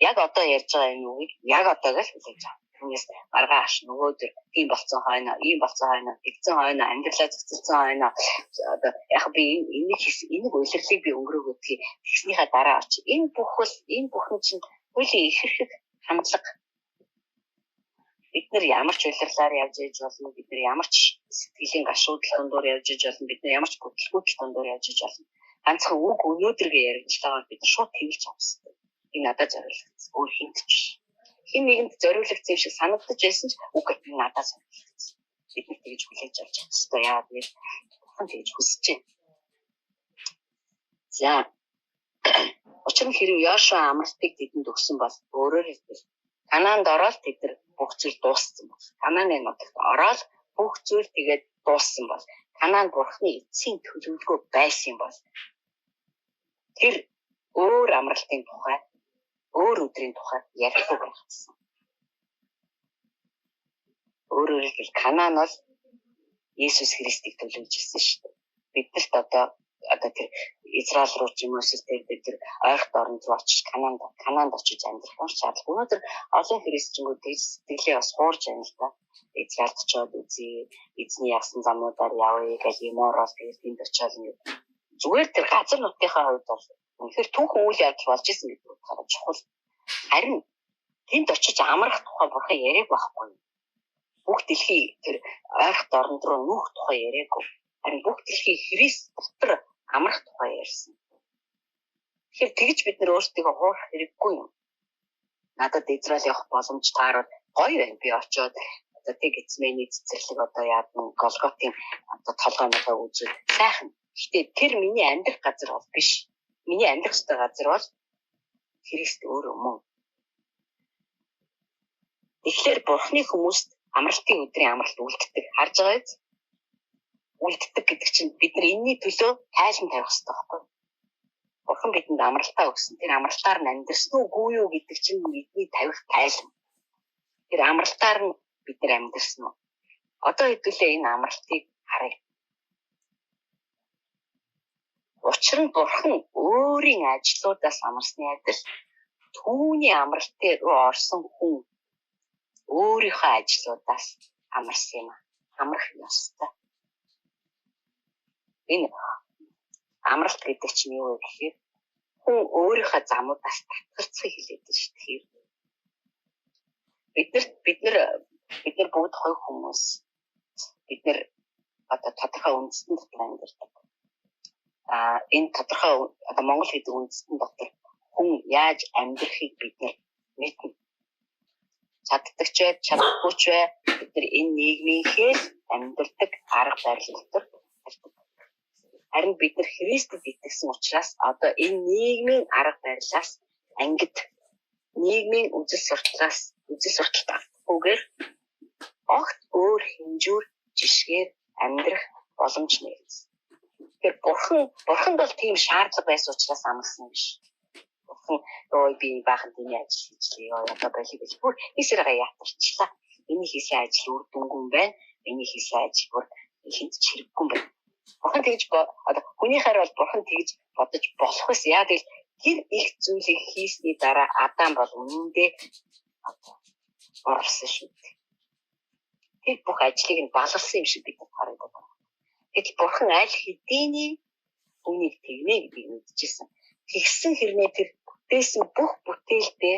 яг одоо ярьж байгаа энэ үгийг яг одоо л хүлээж авах. Түүнээс маргааш нөгөөдөр тийм болцсон хойно, ийм болцсон хойно, тэгсэн хойно, амьдралаа зохицсон хойно одоо яг би энийг энийг улирлыг би өнгөрөөгөөдгийг тэгснийхаа дараа очи. Энэ бүх бол энэ бүхэн чинь хуулийн ихэрхэг хандлага. Бид нар ямар ч улирлаар явж ээж болно, бид нар ямар ч сэтгэлийн гашуудлал дундуур явж ээж болно, бид нар ямар ч хөдөлгөөдөл дундуур явж ээж болно. Ганцхан үг өнөөдргээ яригдлаагаар бид нар шууд тэрвэлж авах хэрэгтэй. Энэ надад зориулагдсан. Өөр хүнд ч биш. Хэн нэгэнд зориулагдсан юм шиг санагдаж байсан ч үгүй энэ надад зориулагдсан. Бид нар тэгж хүлээж авч явах хэрэгтэй. Яагаад гэвэл бурхан тэгж хүсэж байна. За учир нь хэрэг Йошуа амралтыг тэдэнд өгсөн бол өөрөөр хэлбэл Канаанд ороод тэд нар бүх зүйл дууссан бол Канааны нутагт ороод бүх зүйл тэгээд дууссан бол Канаан бурхны эцсийн төлөвлөгөө байсан бол тэр өөр амралтын тухай өөр өдрийн тухай ярихгүй байсан. Өөрөөр хэлбэл Канаан бол Есүс Христийг төлөвлөж ирсэн шүү дээ. Биднэрт одоо тэр Израиль руу ч юм уу эсвэл тэр тэр ойрхот оронд руу очиж Канаанд очиж амьдрах юм шаардлагагүй. Өнөөдөр олон христчингүүд тэгж сэтгэлээ бас хуурж байна л да. Израильд очиод үзье, эзний яасан замуудаар явъя гэж юмор бол тэгэл тэнд очиод ингээд зүгээр тэр газар нутгийнхаа хувьд бол үнэхээр түүхэн үйл явдал болж исэн гэдэг утгаараа чухал. Харин тэнд очиж амрах тухай бурхан яриаг байхгүй. Бүх дэлхий тэр ойрхот оронд руу нүүх тухай яриаггүй. Харин бүх дэлхий Христ дотор амрах тухай ярьсан. Тэгэхээр тэгж бид нэр өөрсдийгөө хуурах хэрэггүй юм. Надад Израиль явах боломж таарвал гоё байна. Би очиод одоо тэг эцмэний цэцэрлэг одоо яадан Голготын одоо толгой молгойг үзвэл сайхан. Гэхдээ тэр миний амьдрах газар бол биш. Миний амьдрах ёстой газар бол Христ өөрөө мөн. Тэгэхээр Бурхны хүмүүст амралтын өдрийн амралт үлддэг. Харж байгаа биз? Үлддэг гэдэг чинь бид нар энэний төлөө тайлан тавих хэрэгтэй байхгүй юу? Бурхан бидэнд амралтаа өгсөн. Тэр амралтаар нь амьдрсан уугүй юу гэдэг чинь бидний тавих тайлан. Тэр амралтаар нь бид нар амьдрсан уу? Одоо хэдүүлээ энэ амралтыг харъя. Учир нь Бурхан өөрийн ажлуудаас амарсны адил түүний амралтын руу орсон хүн өөрийнхөө ажлуудаас амарсан юм а. Амрах ёстой. Энэ амралт гэдэг чинь юу вэ гэхээр хүн өөрийнхөө замуудаас татгалцахыг хэлээд байна шүү дээ. Бид нар бүгд хувь хүмүүс. Бид нар одоо тодорхой үндэстэн дотор амьдардаг. Энэ тодорхой одоо Монгол гэдэг үндэстэн дотор хүн яаж амьдрахыг бид нар мэднэ. Чаддаг ч бай, чадахгүй ч бай, бид нар энэ нийгмийнхээ л амьдардаг арга барил дотор амьдардаг. Харин бид нар Христэд итгэсэн учраас одоо энэ нийгмийн арга барилаас ангид, нийгмийн үзэл суртлаас үзэл сурталт автахгүйгээр огт өөр хэмжүүр жишгээр амьдрах боломж нэгдсэн. Тэгэхээр бурханд бол тийм шаардлага байсан учраас амласан биш. Бурхан ой би баахан тийм ажил хийчлээ. Ой одоо болиг гэж бүр хийсээрээ ятарчлаа. Миний хийсэн ажил үр дүнгүй юм байна. Миний хийсэн ажил бүр хинт ч хэрэггүй юм байна. Бурхан тэгж одоо хүний хайр бол бурхан тэгж бодож болох байсан. Яа гэвэл тэр их зүйлийг хийсний дараа Адам бол үнэндээ оруулсан шүү дээ. Тэр бүх ажлыг нь баларсан юм шиг бид харагдаад байна. Гэтэл бурхан аль хэдийний хүнийг тэгнэ гэдгийг мэдчихсэн. Тэгсэн хэрнээ тэр бүтээсэн бүх бүтээлдээ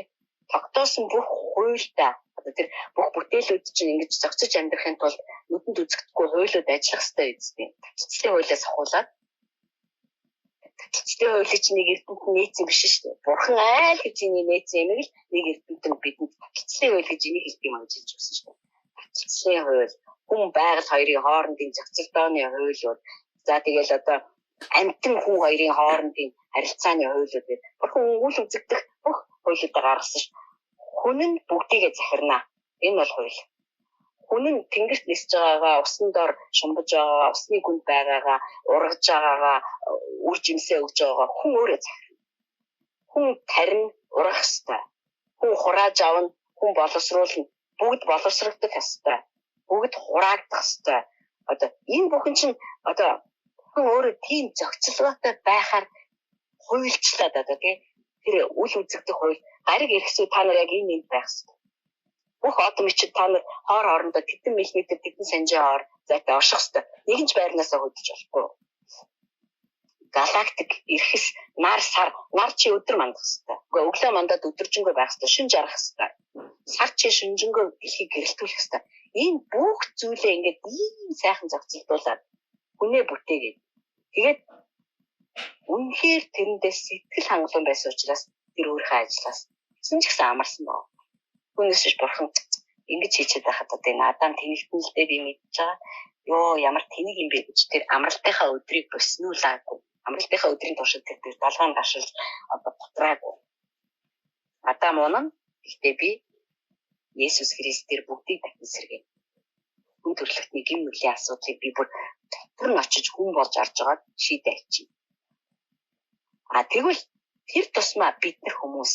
тогтоосон бүх хуульдаа одоо тэр бүх бүтээлүүд чинь ингэж зохицож амьдрахын тулд нүдэнд үзэгдэхгүй хуулиуд ажиллах хэрэгтэй үстэй. Таталцлын хуулиас ахуулаад таталцлын хуулийг чинь нэг эрдэмтэн нээсэн биш шүү дээ. Бурхан айл хэзээний нээсэн юм л нэг эрдэмтэн бидэнд таталцлын хууль гэж энийг хэлдэг юм ажиллаж өгсөн шүү дээ. Таталцлын хууль, хүн байгаль хоёрын хоорондын зохицолдооны хуулиуд, за тэгэл одоо амьтан хүн хоёрын хоорондын харилцааны хуулиуд гэдэг. Бурхан үл үзэгдэх бүх хуулиудаа гаргасан шүү. Хүн нь бүгдийгээ захирнаа. Энэ бол хууль. Хүн нь тэнгэрт нисэж байгаагаа, усан дор шумбаж байгаагаа, усны гүнд байгаагаа, ургаж байгаагаа, үр жимсээ өгж байгаагаа хүн өөрөө захирна. Хүн тарина, ургах ёстой. Хүн хурааж авна, хүн боловсруулна. Бүгд боловсрогдох ёстой. Бүгд хураагдах ёстой. Одоо энэ бүхэн чинь одоо хүн өөрөө тийм зохицолгоотой байхаар хуульчлаад одоо тий тэр үл үзэгдэх хууль гариг эргэсүү та нар яг энэ энд байх ёстой. Бүх од мичид та нар хоор хоорондоо тэдэн миллиметр тэдэн санжаа хоор зайтай орших ёстой. Нэгэн ч байрнаасаа хөдөлж болохгүй. Галактик эрхэс нар сар нар чи өдөр мандах ёстой. Үгүй өглөө мандаад өдөржингөө байх ёстой. Шин жаргах ёстой. Сар чи шүнжэнгөө дэлхийг гэрэлтүүлэх ёстой. Энэ бүх зүйлээ ингээд ийм сайхан зохицолдуулаад хүнээ бүтээгээд тэгээд үнэхээр тэрэндээ сэтгэл хангалуун байсан учраас тэр өөрийнхөө ажлаас тэгсэн ч гэсэн амарсан байна. Түүнээс биш бурхан ингэж хийчихэд байхад одоо энэ Адам тэнэгтэн л дээ би мэдж байгаа. Йоо ямар тэнэг юм бэ гэж тэр амралтынхаа өдрийг боснуулаагүй. Амралтынхаа өдрийн туршид тэр долгоон гашилж одоо готраагүй. Адам унана. Гэхдээ би Есүс Христээр бүгдийг дахин сэргээнэ. Хүн төрөлхтний гэм нүглийн асуудлыг би бүр дотор нь очиж хүн болж орж байгаад шийдэ авчина. А тэгвэл тэр тусмаа бид нар хүмүүс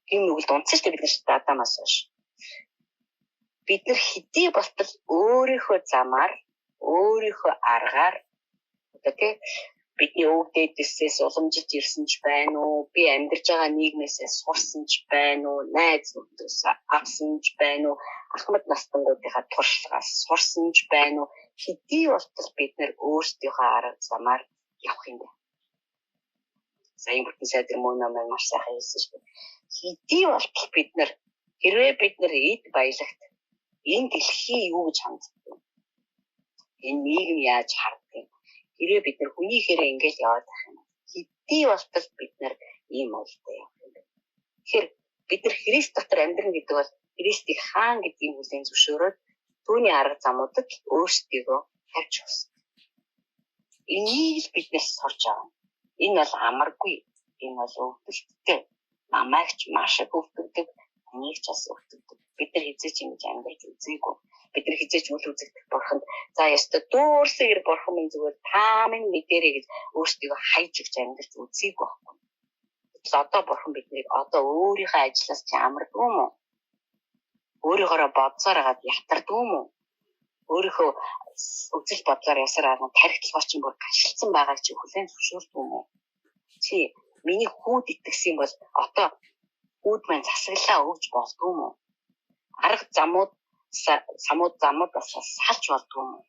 гэм нүгэлд унтсан шүү дээ бид нар Адамаас хойш. Бид нар хэдий болтол өөрийнхөө замаар, өөрийнхөө аргаар одоо тий бидний өвөг дээдсээс уламжилж ирсэн ч байна уу, би амьдарч байгаа нийгмээсээ сурсан ч байна уу, найз нөхдөс авсан ч байна уу, ахмад настангуудынхаа туршлагаас сурсан ч байна уу, хэдий болтол бид нар өөрсдийнхөө арга замаар явах юм байна. Саяын бүтэн сайдар мөн намайг маш сайхан хэлсэн шүү дээ. Хэдий болтол бид нар хэрвээ бид нар эд баялагт энэ дэлхий юу гэж ханддаг вэ? Энэ нийгэм яаж хардаг юм? Хэрвээ бид нар хүнийхээрээ ингэж яваад байх юм. Хэдий болтол бид нар ийм уултай явах юм бэ? Тэгэхээр бид нар Христ дотор амьдрна гэдэг бол Христийг хаан гэдгийг хүлээн зөвшөөрөөд түүний арга замуудад өөрсдийгөө тавьж өгсөн. Энийг л бид нар сурч байгаа. Энэ бол амаргүй. Энэ бол өвдөлттэй. Намайг ч маш их өвдөгдөг. Таныг ч бас өртөгдөг. Бид нар хизээч ингэж амьдарч үзээгүй. Бид нар хизээч үл үзэгдэх бурханд за ёстой дүүрсээр бурхан минь зүгээр та минь мэдэрэй гэж өөрсдийгөө хайж өгч амьдарч үзээгүй байхгүй. Гэтэл одоо бурхан биднийг одоо өөрийнхөө ажлаас чи амардгүй юм уу? Өөрийнхоороо бодсоор хагаад ятардгүй юм уу? Өөрийнхөө үзэл бодлоор ясаар арга тархитлагоо чинь бүр гашилцсан байгааг чи хүлээн зөвшөөрдөг юм уу? Чи миний хүүд итгэсэн бол одоо хүүд маань засаглаа өгч болдгүй юм уу? Арга замууд самууд замууд бас салж болдгүй юм уу?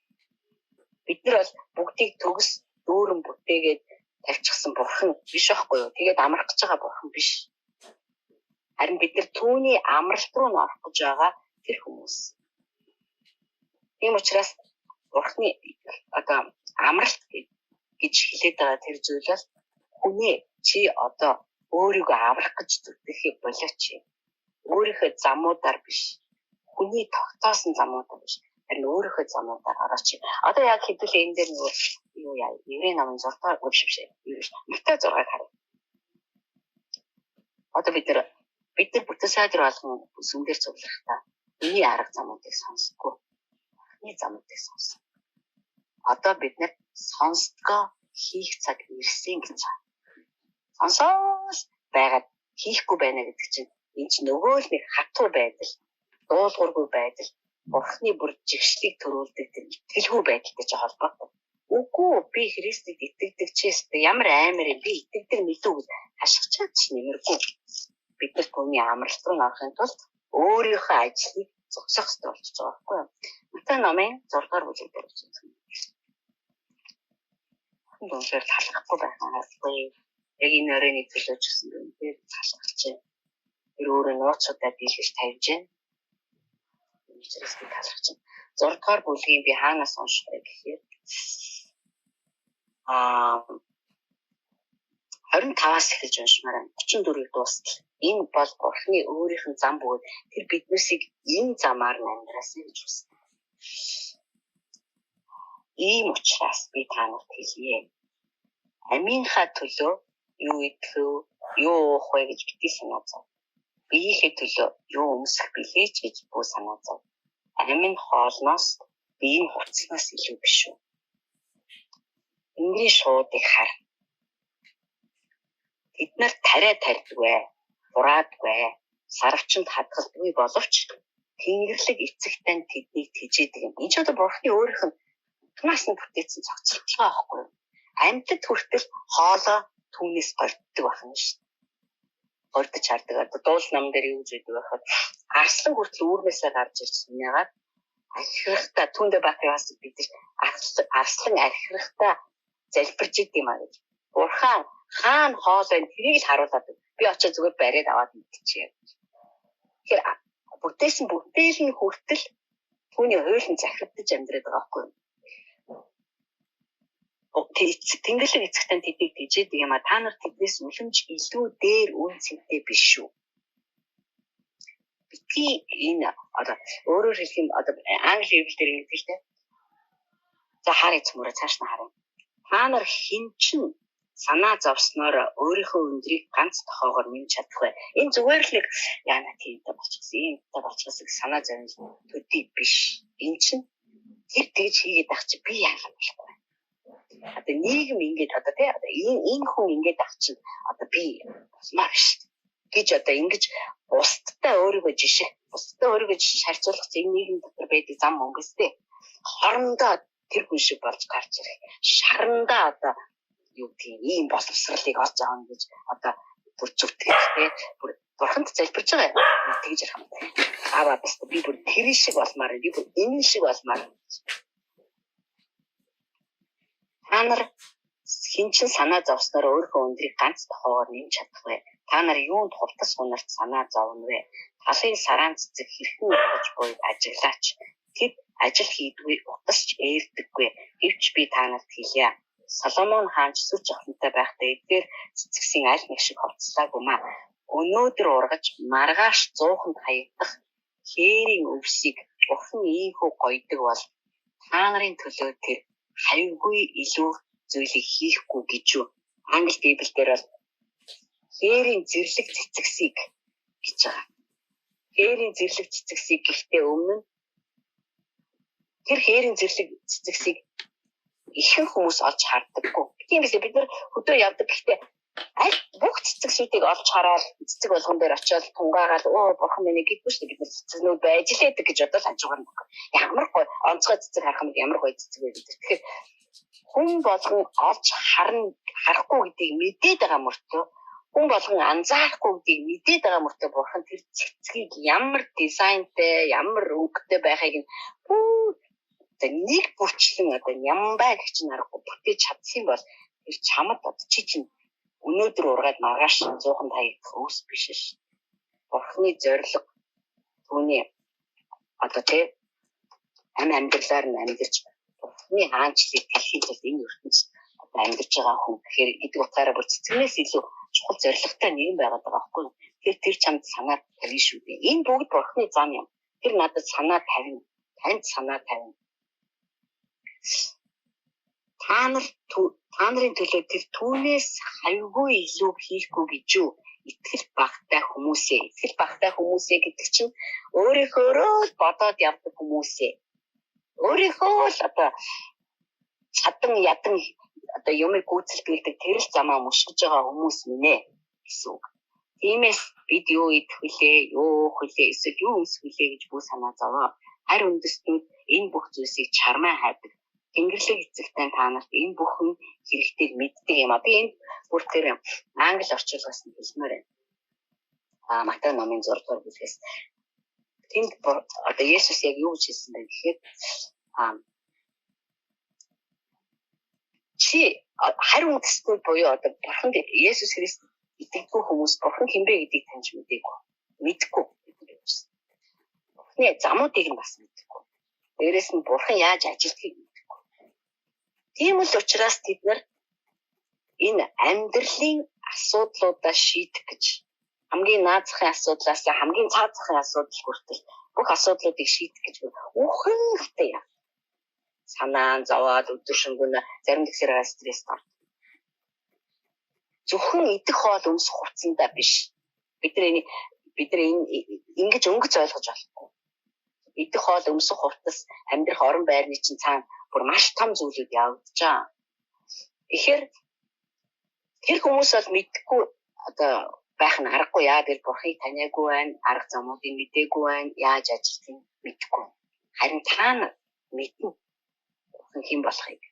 Бид нар бол бүгдийг төгс дүүрэн бүтээгээд тавьчихсан бурхан биш байхгүй юу? Тэгээд амрах гэж байгаа бурхан биш. Харин бид нар түүний амралт руу н орох гэж байгаа тэр хүмүүс. Тийм учраас бурхны одоо амралт гэж хэлээд байгаа тэр зүйл бол хүнээ чи одоо өөрийгөө аврах гэж зүтгэхийг болооч. Өөрийнхөө замуудаар биш. Хүний тогтоосон замуудаар биш. Харин өөрийнхөө замуудаар орооч. Одоо яг хэдүүлээ энэ дээр нөгөө юу яа Еврей номын 6 дугаар биш биш. Матай 6-ыг харъя. Одоо бид нар бүтэн сайдар болгон сүмдэр цуглахдаа миний арга замуудыг сонсохгүй. Бурхны замуудыг сонсно. Одоо бид нар сонсдгоо хийх цаг ирсэн гэж. Сонсоос байгаад хийхгүй байна гэдэг чинь энэ чинь нөгөө л нэг хатуу байдал, дуулуургүй байдал, Бурхны бүр жигшлийг төрүүлдэг тэр итгэлгүй байдалтай чи холбоотой. Үгүй би Христэд итгэдэг чээс ямар аймаар юм би итгэдэг мэдүү гэж хашгичаад ч нэмэргүй. Бид нар түүний амралт руу орохын тулд өөрийнхөө ажлыг зогсоох хэрэгтэй болчихж байгаа байхгүй юу? Матай номын 6 дугаар бүлэг дээр бичсэн. Үнэхээр талахгүй байх нь яг энэ оройн төлөө ч гэсэн үнэхээр талхаж байна. Тэр өөрөө нууцудаа дийлгэж тавьж байна. Учраас би талхаж байна. 6 дугаар бүлгийн би хаанаас унших вэ гэхээр 25-аас эхэлж уншмаар байна. 34-ийг дуустал. Энэ бол Бурхны өөрийнх нь зам бөгөөд тэр биднээсийг энэ замаар нь амьдраасай гэж хүсдэг. Ийм учраас би та нарт хэлье. Амийнхаа төлөө юу идэх вэ, юу уух вэ гэж битгий санаа зов. Биеийнхээ төлөө юу өмсөх билээ ч гэж бүү санаа зов. Амь нь хоолноос, бие нь хувцаснаас илүү биш үү? Тэнгэрийн шуудыг хар. Тэд нар тариа тарьдаггүй, хураадаггүй, сарвчанд хадгалдаггүй боловч Тэнгэрлэг эцэгтэй нь тэднийг тэжээдэг юм. Энэ ч одоо Бурхны өөрийнх нь тунаас нь бүтээсэн цогцолтгоо байхгүй юу? Амьтад хүртэл хоолоо түүнээс горддог байх нь шүү дээ. Гордож хардаг. Одоо дуул нам дээр юу гэж байдаг вэ гэхэд арслан хүртэл үүрмээсээ гарч ирж сунаагаад архирахта түүндээ бах яваас бид арслан архирахта залбирч идэм а гэж. Бурхан хаана хоол байна тэрийг л харуулад би очиж зүгээр бариад аваад идчихье гэж. Тэгэхээр бүтээсэн бүтээл нь хүртэл түүний хуулийн захирагдаж амьдраад байгаа байхгүй юу? Тэнгэрлэг эцэгтэй тэдийг тэжээдэг юм а. Та нар тэднээс үлэмж илүү дээр үн цэнтэй биш шүү. Битгий энэ одоо өөрөөр хэлэх юм одоо англи хэлбэл дээр ингэдэг л дээ. За харъя цөмөрөө цааш нь харъя. Та нар хэн чинь санаа зовсноор өөрийнхөө өндрийг ганц тохоогоор нэмж чадах вэ? Энэ зүгээр л нэг яана тиймтэй болчихсон, иймтэй болчихсон гэж санаа зовно төдий биш. Энэ чинь тэр тэгж хийгээд ах чи би яах юм болохгүй. Одоо нийгэм ингэж одоо тий одоо энэ хүн ингэж ах чинь одоо би болмоор биш гэж одоо ингэж бусдтай өөрийгөө жишээ, бусдтай өөрийгөө жишээ харьцуулах чинь энэ нийгэм дотор байдаг зам өнгөстэй. Хоорондоо тэр хүн шиг болж гарч ирэх. Шарандаа одоо юу гэдгийг ийм боловсролыг олж аавна гэж одоо бүр зүтгэж тий бүр бурханд залбирч байгаа юм. Тэгж ярих юм. Аава бас би бүр тэр шиг болмаар, би бүр энэ шиг болмаар. Та нар хэн чинь санаа зовсноор өөрийнхөө өндрийг ганц тохоогоор нэмж чадах вэ? Та нар юунд хултас унарт санаа зовно вэ? Талын сараан цэцэг хэрхэн ургаж буйг ажиглаач. Тэд ажил хийдгүй, утас ч ээрдэггүй. Гэвч би та нарт хэлье. Соломон хаан ч сүр жавхлантай байхдаа эдгээр цэцгсийн аль нэг шиг хувцлаагүй маа. Өнөөдөр ургаж маргааш зууханд хаягдах хээрийн өвсийг Бурхан ийхүү гойдог бол та нарын төлөө тэр хавьгүй илүү зүйлийг хийхгүй гэж юу? Англи Библиэлд бол хээрийн зэрлэг цэцгсийг гэж байгаа. Хээрийн зэрлэг цэцэгсийг гэхдээ өмнө нь тэр хээрийн зэрлэг цэцэгсийг ихэнх хүмүүс олж хардаггүй. Тийм биз, бид нар хөдөө явдаг, гэхдээ аль бүх цэцэгсүүдийг олж хараад цэцэг болгон дээр очиод тунгаагаал оо бурхан минь гэдэггүй шүү дээ. Бид нар цэцэгнүүд байж л байдаг гэж бодоод хажуугаар нь ямар гоё онцгой цэцэг харах юм, ямар гоё цэцэг вэ гэдэг. Тэгэхээр хүн болгон олж харахгүй гэдгийг мэдээд байгаа мөртөө, хүн болгон анзаарахгүй гэдгийг мэдээд байгаа мөртөө бурхан тэр цэцгийг ямар дизайнтай, ямар өнгөтэй байхыг нь бүр нэг бүрчлэн одоо нямбай гэх чинь аргагүй бүтээж чадсан бол тэр чамд одоо чи чинь өнөөдөр ургаад маргааш 150 өөс биш ш. Бурхны зорилго түүний одоо тий амьдралаар нь амьдарч Бурхны хаанчлалыг дэлхийн тул энэ ертөнц одоо амьдарч байгаа хүн гэхээр гэдэг утгаараа бүр цэцгнээс илүү чухал зорилготой нэгэн байгаад байгаа байхгүй юу? Тэгэхээр тэр чамд санаа тавина шүү дээ. Энэ бүгд Бурхны зам юм. Тэр надад санаа тавина. Танд санаа тавина. Та нарын төлөө тэр түүнээс хавьгүй илүү хийхгүй гэж юу? Итгэл багтай хүмүүсээ. Итгэл багтай хүмүүсээ гэдэг чинь өөрийнхөөрөө л бодоод явдаг хүмүүсээ. Өөрийнхөө л одоо чадан ядан одоо юмыг гүйцэлдүүлдэг тэр л замаа мөшгөж байгаа хүмүүс минь ээ гэсэн үг. Тиймээс бид юу идэх вүлээ, юу уух вүлээ, эсвэл юу өмсөх вүлээ гэж бүх санаа зовоо. Харь үндэстнүүд энэ бүх зүйлсийг чармай хайдаг. Тэнгэрлэг эцэгтэй та нарт энэ бүхэн хэрэгтэйг мэддэг юм а. Би энэ бүр тэр англи орчуулгаас нь хэлмээр байна. Матай номын 6 дугаар бүлгээс тэнд одоо Есүс яг юу гэж хэлсэн бэ гэхээр чи харь үндэстнүүд буюу одоо Бурханд Есүс Христ итгэдэггүй хүмүүс Бурхан хэн бэ гэдгийг таньж мдээгүй. Мэдгүй гэдэг юм. Бурханы замуудыг нь бас мэдгүй. Дээрээс нь Бурхан яаж ажилтгийг мэдгүй. Тийм л учраас тэд нар энэ амьдралын асуудлуудаа шийдэх гэж хамгийн наад захын асуудлаас хамгийн цаад захын асуудал хүртэл бүх асуудлуудыг шийдэх гэж үхэн хатаа яа. Санаа зовоод өдөр шөнөгүй зарим тэгсэрээ стресс ордог. Зөвхөн идэх хоол өмсөх хувцсандаа биш. Бид нар энэ ингэж өнгөц ойлгож болохгүй. Идэх хоол өмсөх хувцас амьдрах орон байрны чинь цаана бүр маш том зүйлүүд явагдаж байгаа. Тэгэхээр тэр хүмүүс бол мэдэхгүй одоо байх нь аргагүй. Яа гэвэл Бурхыг таниагүй байна, арга замуудыг мдээгүй байна, яаж ажиллахыг мэдэхгүй. Харин та нар мэднэ Бурхан хэн болохыг.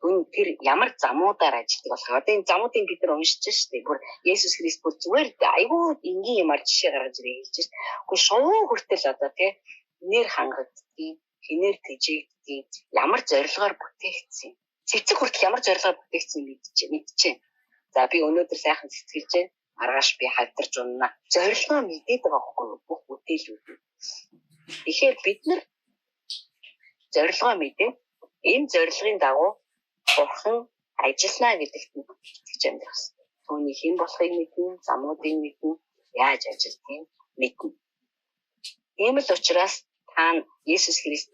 Түн тэр ямар замуудаар ажилладаг болохыг. Одоо энэ замуудыг бид нар уншиж штэ. Бүр Есүс Христ бүр зүгээр айгүй энгийн юмар жишээ гаргаж ирээ хэлж штэ. Гэхдээ шувуу хүртэл одоо тий хинээр хангагддгийг, хинээр тэжээгддгийг, ямар зорилгоор бүтээгдсэн. Цэцэг хүртэл ямар зорилгоор бүтээгдсэн мэдчихээн. За би өнөөдөр сайхан цэцгэлж байна. Маргааш би хавдарч унана. Зорилгоо мэдээд байгаа байхгүй юу? Бүх бүтээлүүд. Тэгэхээр бид нар зорилгоо мэдээ. Энэ зорилгын дагуу Бурхан ажиллана гэдэгт нь итгэж амьдрах хэрэгтэй. Түүний хэн болохыг мэднэ, замуудыг мэднэ, яаж ажилладгийг мэднэ. Тийм л учраас та Есүс Христ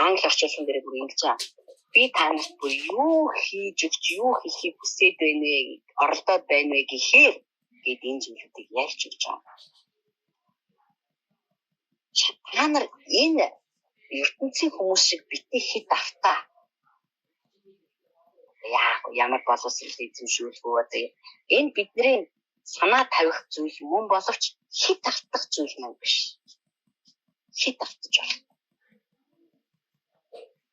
англи орчуулган дээр бүр ингэж байгаа. Би та нарт бүр юу хийж өгч, юу хэлхийг хүсээд байна вэ, оролдоод байна вэ гэхээр гээд энэ зүйлүүдийг ярьж өгч байгаа. Та нар энэ ертөнцийн хүмүүс шиг битгий хит автаа. Ямар боловсрол эзэмшүүлэх үү одоо энэ бидний санаа тавих зүйл мөн боловч хит автах зүйл мөн биш. Хит автаж болох.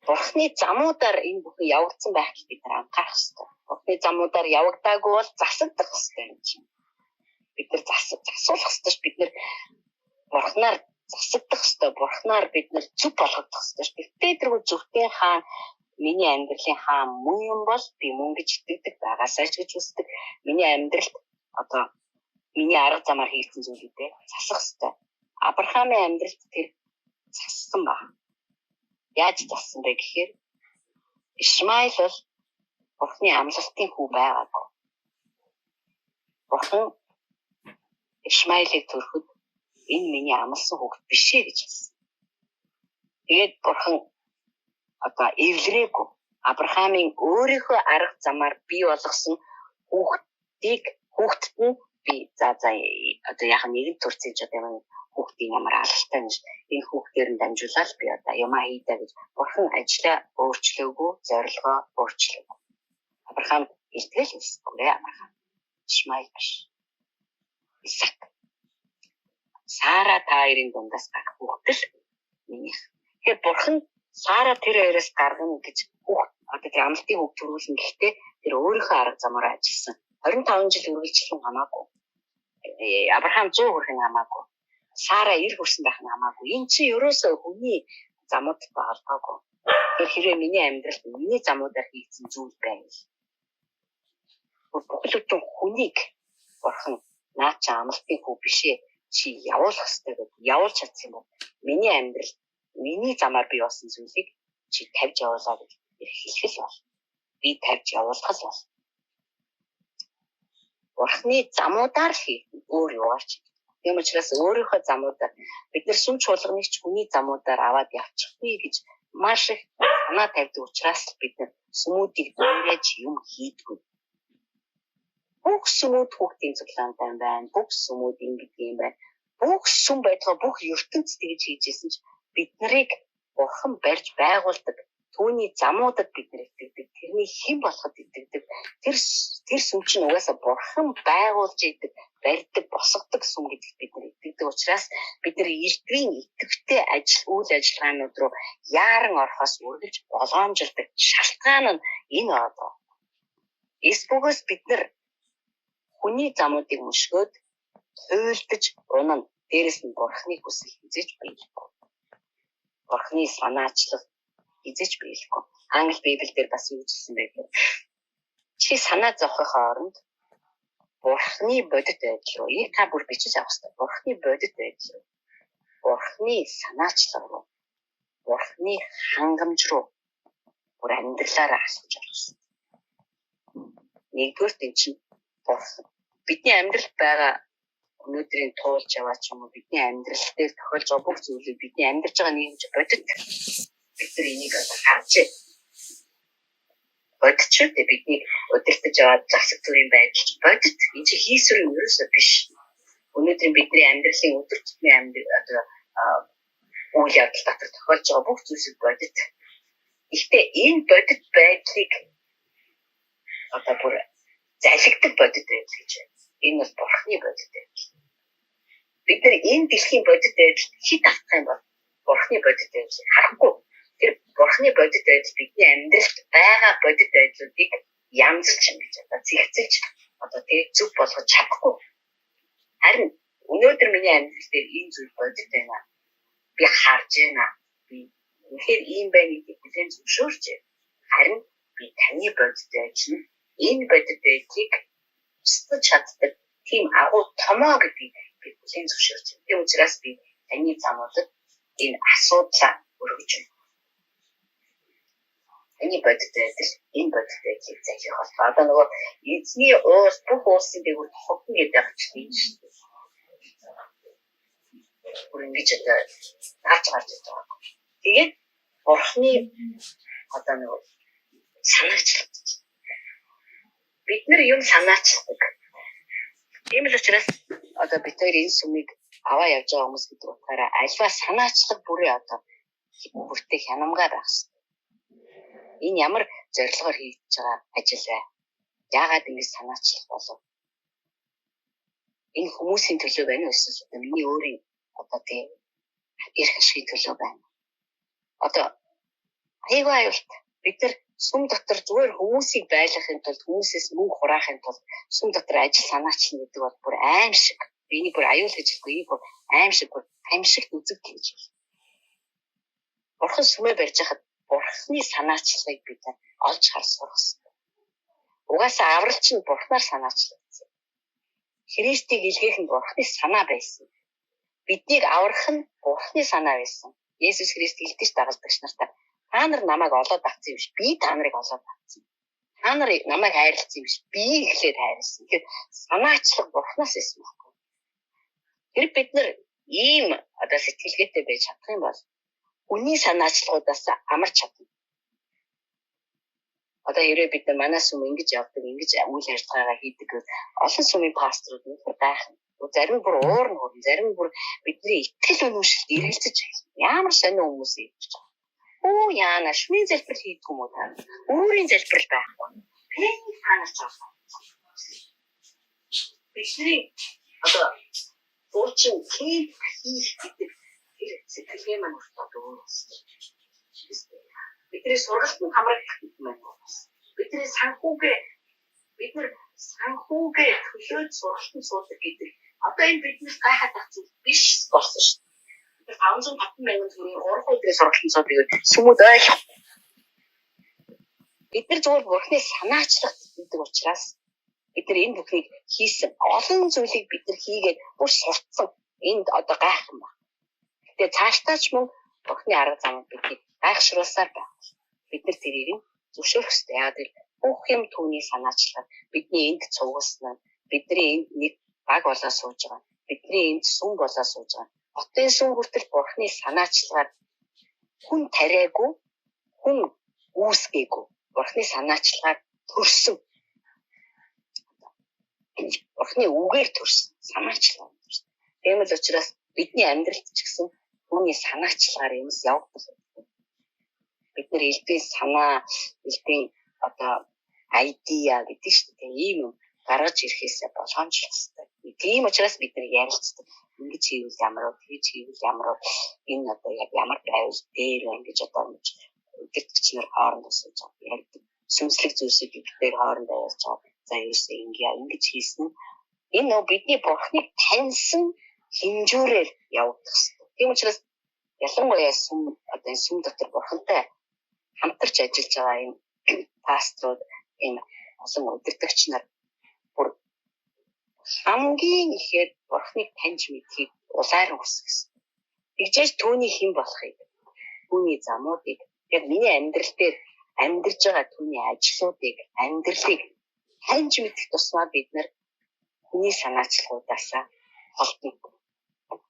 Бурхны замуудаар энэ бүхэн явагдсан байхыг бид нар анхаарах ёстой. Бурхны замуудаар явагдаагүй бол засагдах ёстой юм чинь. Бид нар засуулах ёстой ш. Бид нар Бурхнаар засагдах ёстой. Бурхнаар бид нар зөв болгогдох ёстой ш. Тэгтээ тэргүй зөвхөн хаан миний амьдралын хаан мөн юм бол би мөн гэж итгэдэг байгаасай ч гэж үздэг. Миний амьдралд одоо миний арга замаар хийсэн зүйлүүдээ засах ёстой. Авраамийн амьдралд тэр зассан ба. Яаж зассан бэ гэхээр Ишмаил бол Бурхны амлалтын хүү байгаагүй. Бурхан Ишмаилыг төрөхөд энэ миний амласан хүүхэд биш ээ гэж хэлсэн. Тэгээд Бурхан одоо эвлэрээгүй. Авраамийн өөрийнхөө арга замаар бий болгосон хүүхдийг хүүхдэд нь би за одоо яг нэгэн төрсөн ч одоо юм хүүхд хүүхдийн ямар алалтай гэж энэ хүүхдээр нь дамжуулаад би одоо юмаа хийдэ гэж Бурхан ажлаа өөрчлөөгүй, зорилгоо өөрчлөөгүй. Авраам илтгэл хийсгүй Авраам. Ишмаил биш. Исаак. Сара та хоёрын дундаас гарах хүүхэд л минийх. Тэгэхээр Бурхан Сара тэр хоёроос гаргана гэж хүүхд одоо тэр амлалтын хүүхд төрүүлнэ гэхдээ тэр өөрийнхөө арга замаар ажилласан. 25 жил үргэлжлэн хамаагүй. Авраам 100 хүрэх нь хамаагүй. Сара 90 хүрсэн байх нь хамаагүй. Энэ чинь ерөөсөө хүний замуудтай холбоогүй. Тэр хэрвээ миний амьдралд миний замуудаар хийгдсэн зүйл байвал бүхэл бүтэн хүнийг Бурхан наа чи амлалтын хүү бишээ чи явуулах ёстой гэд явуулж чадсан юм бол миний амьдрал миний замаар бий болсон зүйлийг чи тавьж явуулаа гэж хэлэх л бол би тавьж явуулах л бол Бурхны замуудаар л хийх өөр юугаар ч. Тийм учраас өөрийнхөө замуудаар бид нар сүм чуулганыг ч хүний замуудаар аваад явчихъя гэж маш их санаа тавьдаг учраас бид нар сүмүүдийг дүүрэж юм хийдэггүй. Бүх сүмүүд хүүхдийн цуглаантай байна. Бүх сүмүүд ингэдэг юм байна. Бүх сүм байтугай бүх ертөнц тэгж хийжсэн ч бид нарыг Бурхан барьж байгуулдаг. Түүний замуудад бид нар итгэдэг. Тэрний хэн болоход итгэдэг. Тэр сүм чинь угаасаа Бурхан байгуулж идэг, барьдаг, босгодог сүм гэдэгт бид нар итгэдэг учраас бид нар элдвийн итгэвтэй ажил үйл ажиллагаанууд руу яаран орохоос үргэлж болгоомжилдог. Шалтгаан нь энэ одоо. Эс бөгөөс бид нар хүний замуудыг мөшгөөд туйлдаж унана. Дээрэс нь Бурханы хүсэл хизээж биелэхгүй. Бурханы санаачлал хизээж биелэхгүй. Англи Библиэлд бас юу хэлсэн бэ гэхээр чи санаа зовхохын оронд Бурханы бодит байдал руу, энийг та бүр бичиж авах хэрэгтэй. Бурханы бодит байдал руу, Бурханы санаачлал руу, Бурханы хангамж руу бүр амьдралаараа асууж орох хэрэгтэй. Нэгдүгээрт эн чинь Бурхан. Бидний амьдралд байгаа өнөөдрийн туулж яваа ч юм уу бидний амьдрал дээр тохиолж байгаа бүх зүйлийг бидний амьдарч байгаа нийгэмч бодит бид нар энийг одоо харж байна. Бодит ч үү бидний удирдах яваа засаг төрийн байдал ч бодит энэ чинь хийсвэр юм ерөөсөө биш. Өнөөдрийн бидний амьдралын өдөр тутмын амьдрал одоо үйл явдал дотор тохиолж байгаа бүх зүйлсүүд бодит. Гэхдээ энэ бодит байдлыг одоо бүр залгидаг бодит байдал гэж байна. Энэ бол Бурхны бодит байдал. Бид нар энэ дэлхийн бодит байдалд хит автах юм бол Бурхны бодит байдлыг харахгүй. Тэр Бурхны бодит байдал бидний амьдралд байгаа бодит байдлуудыг янзалж ингэж одоо зэгцэлж одоо тэг зөв болгож чадахгүй. Харин өнөөдөр миний амьдрал дээр энэ зүйл бодит байна. Би харж байна. Би үнэхээр ийм байна гэдгийг хүлээн зөвшөөрч байна. Харин би таны бодит байдал нь энэ бодит байдлыг устгаж чаддаг тийм агуу томоо гэдгийг би хүлээн зөвшөөрч байна. Тийм учраас би таны замуудад энэ асуудлаа өргөж байна. Таны бодит байдал энэ бодит байдлыг залхих болтугай. Одоо нөгөө эзний уус бүх уулсын дээгүүр тохогдно гэдэг байгаа чинь энэ шүү дээ. Бүр ингэж одоо наач гарч ирж байгаа. Тэгээд Бурхны одоо нөгөө санаачлал. Бид нар юм санаачилдаг. Тийм л учраас одоо бид хоёр энэ сүмийг аваа явж байгаа хүмүүс гэдэг утгаараа альва санаачлаг бүрээ одоо бүртээ хянамгаа байх хэрэгтэй. Энэ ямар зорилгоор хийж байгаа ажил вэ? Яагаад ингэж санаачлах болов? Энэ хүмүүсийн төлөө байна уу эсвэл одоо миний өөрийн одоо тийм эрх ашигын төлөө байна? Одоо аюул аюулт бид нар сүм дотор зүгээр хүмүүсийг байлгахын тулд хүмүүсээс мөнгө хураахын тулд сүм дотор ажил санаачлна гэдэг бол бүр аим шиг. Би энийг бүр аюул гэж хэлэхгүй, энийг бүр аим шиг бүр аимшигт үзэгдэл гэж хэлнэ. Бурхан сүмээ барьж хахад Бурханы санаачлагыг бид олж харж сурах хэрэгтэй. Угаасаа авралч нь Бурханаар санаачлагдсан. Христийг илгээх нь Бурханы санаа байсан. Биднийг аврах нь Бурханы санаа байсан. Есүс Христ илдэж дагалдагч нартай та нар намайг олоод авсан юм биш. Би та нарыг олоод авсан. Та нар намайг хайрласан юм биш. Би эхлээд хайрласан. Тэгэхээр санаачлаг Бурханаас ирсэн байхгүй. Тэр бид нар ийм одоо сэтгэлгээтэй байж чадах юм бол хүний санаачлагуудаас амарч чадна. Одоо хэрвээ бид нар манай сүм ингэж явдаг, ингэж үйл ажиллагаагаа хийдэг гэвэл олон сүмийн пасторууд үнэхээр гайхна. Зарим нь бүр уур нь хүрнэ, зарим нь бүр бидний итгэл үнэмшилд эргэлзэж эхэлнэ. Ямар сонин хүмүүс юм гэж. Оо яана шүний залбирал хийдэг юм уу та? Өөрийн залбирал байхгүй. Тэнийг та нар ч бидний одоо буучин хийх гэдэг тэр сэтгэлгээ маань хүртэл өөр байна. Бидний сургалт нь хамрагдах гэдэг маань байна. Бидний санхүүгээ бид нар санхүүгээ төлөөд сургалтанд суудаг гэдэг одоо энэ биднээс гайхаад байх зүйл биш болсон шүү дээ. 505 мянган төгрөгөөр 3 өдрийн сургалтанд суудаг гэдэг сүмүүд ойлгох. Бид нар зүгээр бурхны санаачлах гэдэг учраас бид нар энэ бүхнийг хийсэн. Олон зүйлийг бид нар хийгээд бүр сурцсан. Энд одоо гайх юм байна. Гэтэ цаашдаа ч мөн бурхны арга замыг бидний гайхшруулсаар байх. Бид нар тэрийг нь зөвшөөрөх ёстой. Яг тэр бүх юм түүний санаачлалаар бидний энд цугласан нь бидний энд нэг баг болоо сууж байгаа. Бидний энд сүм болоо сууж байгаа. Хотын сүм хүртэл бурхны санаачлагаар хүн тариагүй, хүн үүсгээгүй. Бурхны санаачлагаар төрсөн. Бурхны үгээр төрсөн, санаачлагаар төрсөн. Тийм л учраас бидний амьдралд ч гэсэн түүний санаачлагаар юмс явагдах. Бид нэр элдвийн санаа, элдвийн одоо idea гэдэг шүү дээ. Ийм юм гаргаж ирэхээсээ болгоомжлох хэрэгтэй. Тийм учраас бид нар ярилцдаг. Ингэж хийвэл ямар вэ? Тэгж хийвэл ямар вэ? Энэ одоо яг ямар байвал дээр вэ гэж одоо ингэж өдөртөгч нар хоорондоо сууж байгаа ярьдаг. Сүнслэг зүйлсийг дээр хоорондоо ярьж байгаа. За ерөөсөө ингэ ингэж хийсэн нь энэ нөө бидний бурхныг таньсан хэмжүүрээр явагдах хэрэгтэй. Тийм учраас ялангуяа сүм одоо энэ сүм дотор бурхантай хамтарч ажиллаж байгаа энэ пасторууд, энэ олон удирдагч нар бүр хамгийн ихээр бурхныг таньж мэдхийг улаар хүсэх гэсэн. Тэгжээж түүний хэн болохыг, түүний замуудыг, яг миний амьдрал дээр амьдарч байгаа түүний ажлуудыг, амьдралыг таньж мэдэх тусмаа бид нар хүний санаачлагуудаасаа холдоно.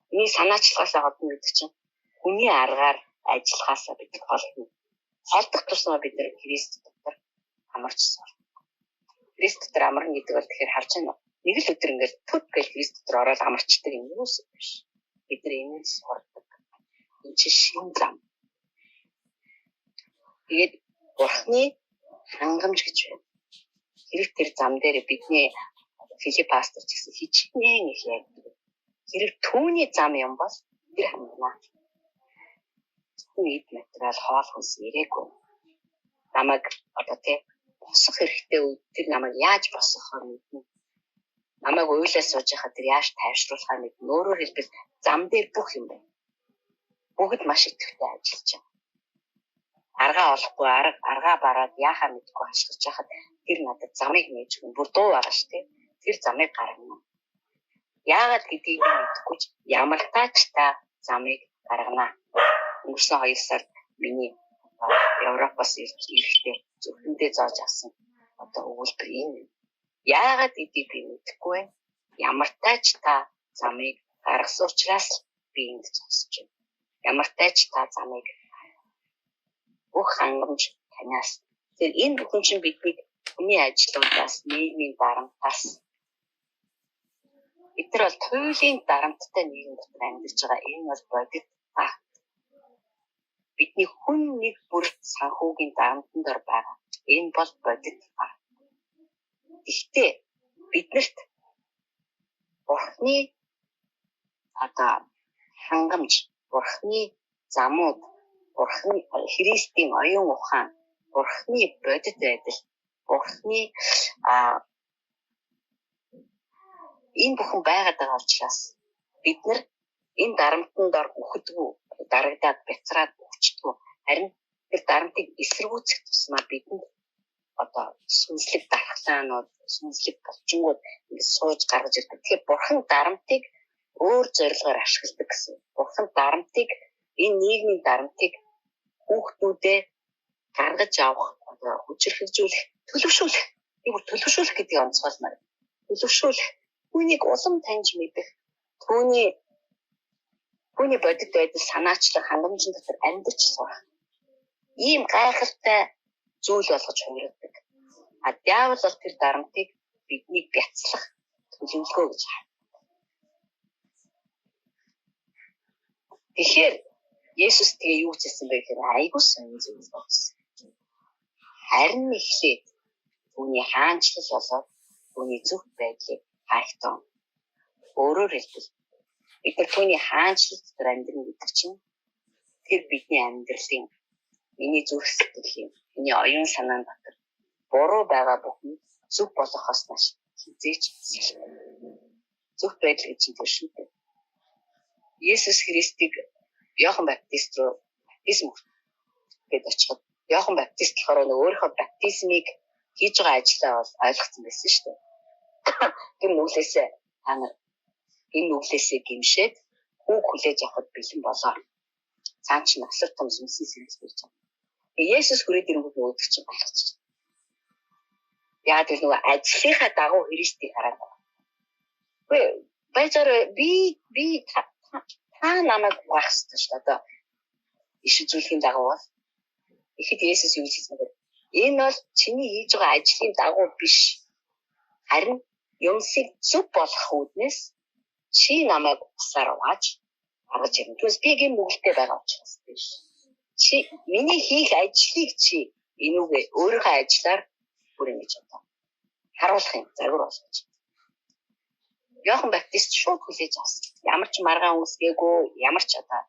Хүний санаачлагаасаа холдоно гэдэг чинь хүний аргаар ажиллахаасаа бид холдоно. Холдох тусмаа бид нар Христ дотор амарч сурна. Христ дотор амарна гэдэг бол тэгэхээр харж байна уу? Нэг л өдөр ингээд төд гэл Христ дотор ороод амарчдаг юм юу биш. Бид нар энийг сурдаг. Энэ чинь шин зам. Тэгээд Бурхны хангамж гэж байна. Хэрэг тэр зам дээр бидний Филипп пастор ч гэсэн хичнээн их ярьдаг. Хэрэг түүний зам юм бол тэр хангана. Зөвхөн эд материал, хоол хүнс ирээгүй. Намайг одоо тий босох хэрэгтэй үед тэр намайг яаж босгохоор мэднэ. Намайг уйлаа сууж байхад тэр яаж тайвшруулахаар мэднэ. Өөрөөр хэлбэл зам дээр бүх юм байна. Бүгд маш идэвхтэй ажиллаж байгаа. Аргаа олохгүй, аргаа бараад яахаа мэдэхгүй хашгирч байхад тэр надад замыг нээж өгнө. Бүр дуу байгаа шүү дээ. Тэр замыг гаргана. Яагаад гэдгийг би мэдэхгүй ч ямар таач та замыг гаргана. Өнгөрсөн 2 сард миний Европоос ирэхдээ зөвхөндөө зоож авсан одоо өгүүлбэр энэ. Яагаад гэдгийг би мэдэхгүй байна. Ямар таач та замыг гаргасан учраас би энд зогсож байна. Ямар таач та замыг бүх хангамж танаас. Тэгэхээр энэ бүхэн чинь биднийг хүний ажлуудаас, нийгмийн дарамтаас бид нар бол туйлын дарамттай нийгэм дотор амьдарч байгаа. Энэ бол бодит факт. Бидний хүн нэг бүр санхүүгийн дарамтан дор байгаа. Энэ бол бодит факт. Гэхдээ биднэрт Бурхны одоо хангамж, Бурхны замууд, Бурхны Христийн оюун ухаан, Бурхны бодит байдал, Бурхны энэ бүхэн байгаад байгаа учраас бид нар энэ дарамтан дор үхдэггүй, дарагдаад бяцраад үхчихдэггүй. Харин тэр дарамтыг эсэргүүцэх тусмаа бидэнд одоо сүнслэг дархлаанууд, сүнслэг булчингууд ингэ сууж гаргаж ирдэг. Тэгэхээр Бурхан дарамтыг өөр зорилгоор ашигладаг гэсэн. Бурхан дарамтыг, энэ нийгмийн дарамтыг хүүхдүүдээ гаргаж авах, одоо хүчирхэгжүүлэх, төлөвшүүлэх. Би бүр төлөвшүүлэх гэдгийг онцгойлмаар. Төлөвшүүлэх, түүнийг улам таньж мэдэх, түүний бодит байдал, санаачлах, хангамжин дотор амьдарч сурах. Ийм гайхалтай зүйл болгож хувиргадаг. А диавол бол тэр дарамтыг биднийг бяцлах төлөвлөгөө гэж хардаг. Тэгэхээр Есүс тэгээ юу гэсэн бэ гэхээр айгуу сонин зүйл болсон. Харин эхлээд түүний хаанчлал болоод түүний зөв байдлыг хайхтан. Өөрөөр хэлбэл бид нар түүний хаанчлал дотор амьдрна гэдэг чинь тэр бидний амьдралын, миний зүрх сэтгэлийн, миний оюун санаан дотор буруу байгаа бүхэн зөв болохоос нааш хизээч салахгүй. Зөв байдал гэж чинь тэр шүү дээ. Есүс Христийг Иохан Баптист руу баптизм гээд очиход Иохан Баптист болохоор нөгөө өөрийнхөө баптизмыг хийж байгаа ажлаа бол ойлгоцсон байсан шүү дээ. Тэр нүглээсээ та нар энэ нүглээсээ гимшээд хүүг хүлээж авахд бэлэн болоо. Цаан чинь асар том сүнсний сэрэл байж байгаа. Есүс хүрээд ирэнгүүт нөгөөдөг чинь болгочих. Яг тэр нөгөө ажлынхаа дагуу Христийг хараад байгаа. Үгүй байцаар би та намайг угаах хэрэгтэй шүү дээ. Одоо иш үзүүлэхийн дагуу бол ихэд Есүс юу гэж хэлсэн бэ? Энэ бол чиний хийж байгаа ажлын дагуу биш. Харин юмсыг зөв болгох үүднээс чи намайг усаар угааж гаргаж ирнэ. Түүнээс би гэм нүгэлтэй байгаа учраас биш. Чи миний хийх ажлыг чи энүүгээ өөрийнхөө ажлаар бүр ингэж одоо харуулах юм загвар болгож. Иохан Баптист шууд хүлээж авсан. Ямар ч маргаан үүсгээгүй, ямар ч одоо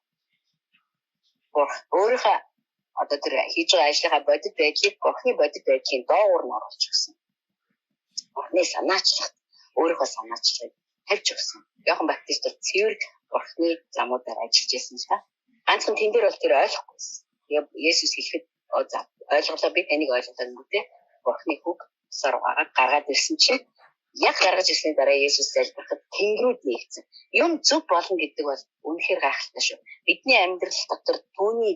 өөрийнхөө одоо тэр хийж байгаа ажлынхаа бодит байдлыг Бурхны бодит байдлын доогуур нь оруулж өгсөн. Бурхны санаачлагт өөрийнхөө санаачлагыг тавьж өгсөн. Иохан Баптист бол цэвэр Бурхны замуудаар ажиллаж байсан л да. Ганцхан тэн дээр бол тэр ойлгохгүйсэн. Есүс хэлэхэд за ойлголоо, би таныг ойлголоо гэмтэй Бурхны хүүг усаар угаагаад гаргаад ирсэн чинь яг гаргаж ирсний дараа Есүс залбирахад тэнгэрүүд нээгдсэн. Юм зөв болно гэдэг бол үнэхээр гайхалтай шүү. Бидний амьдрал дотор түүний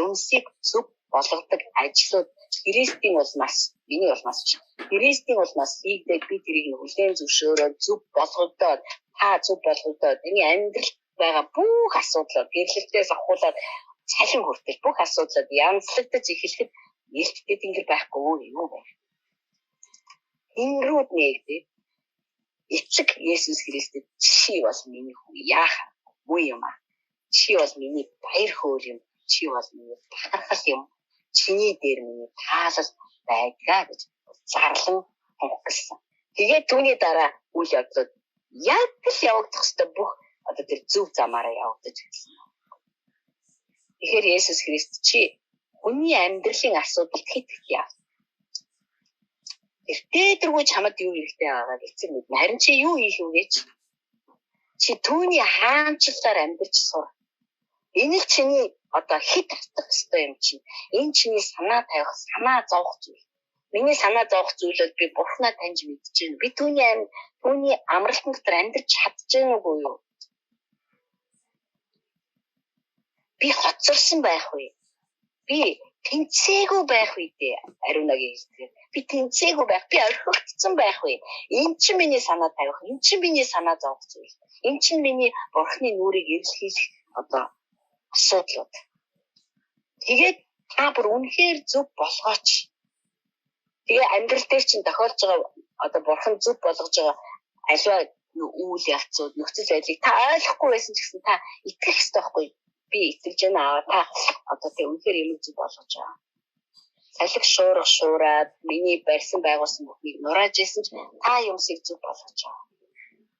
юмсыг зөв болгодог ажлууд Христийн улмаас, миний улмаас биш. Христийн улмаас хийгдээд би тэрийг хүлээн зөвшөөрөөд зөв болгогдоод, та зөв болгогдоод, таны амьдрал байгаа бүх асуудлууд гэрлэлтээс авахуулаад цалин хүртэл бүх асуудлууд янзлагдаж эхлэхэд нээлттэй тэнгэр байхгүй өөр юу вэ? Тэнгэрүүд нээгдээд эцэг Есүс Христэд чи бол миний хүү яах муу юм аа. Чи бол миний баяр хөөр юм. Чи бол миний бахархал юм. Чиний дээр миний таалал байдгаа гэж зарлан хонхлсон. Тэгээд түүний дараа үйл явдлууд яг л явагдах ёстой бүх одоо тэр зөв замаараа явагдаж эхэлсэн. Тэгэхээр Есүс Христ чи хүний амьдралын асуудалд хэд хэд яав. Тэртээ тэргүй чамд юу хэрэгтэй байгааг эцэг мэднэ. Харин чи юу хийх вэ гэж? Чи түүний хаанчлалаар амьдарч сур. Энэ л чиний одоо хэд татах ёстой юм чинь. Энэ чиний санаа тавих, санаа зовох зүйл. Миний санаа зовох зүйл бол би Бурхнаа таньж мэдэж байна. Би түүний амралтын дотор амьдарч чадж байна уугүй юу? Би хоцорсон байх вэ? Би тэнцээгүй байх үедээ Ариунагийн хэлдгээр би тэнцээгүй байх, би орхигдсон байх вэ? Энэ чинь миний санаа тавих, энэ чинь миний санаа зовох зүйл. Энэ чинь миний Бурхны нүрийг эрэлхийлэх одоо асуудлууд. Тэгээд та бүр үнэхээр зөв болгооч. Тэгээ амьдрал дээр чинь тохиолж байгаа одоо Бурхан зөв болгож байгаа аливаа үйл явцууд, нөхцөл байдлыг та ойлгохгүй байсан ч гэсэн та итгэх ёстой байхгүй. Би итгэж байна аа, та одоо тэг үнэхээр юм зөв болгож байгаа. Салхи шуурга шуураад миний барьсан байгуулсан бүхнийг нурааж исэн ч та юмсыг зөв болгож байгаа.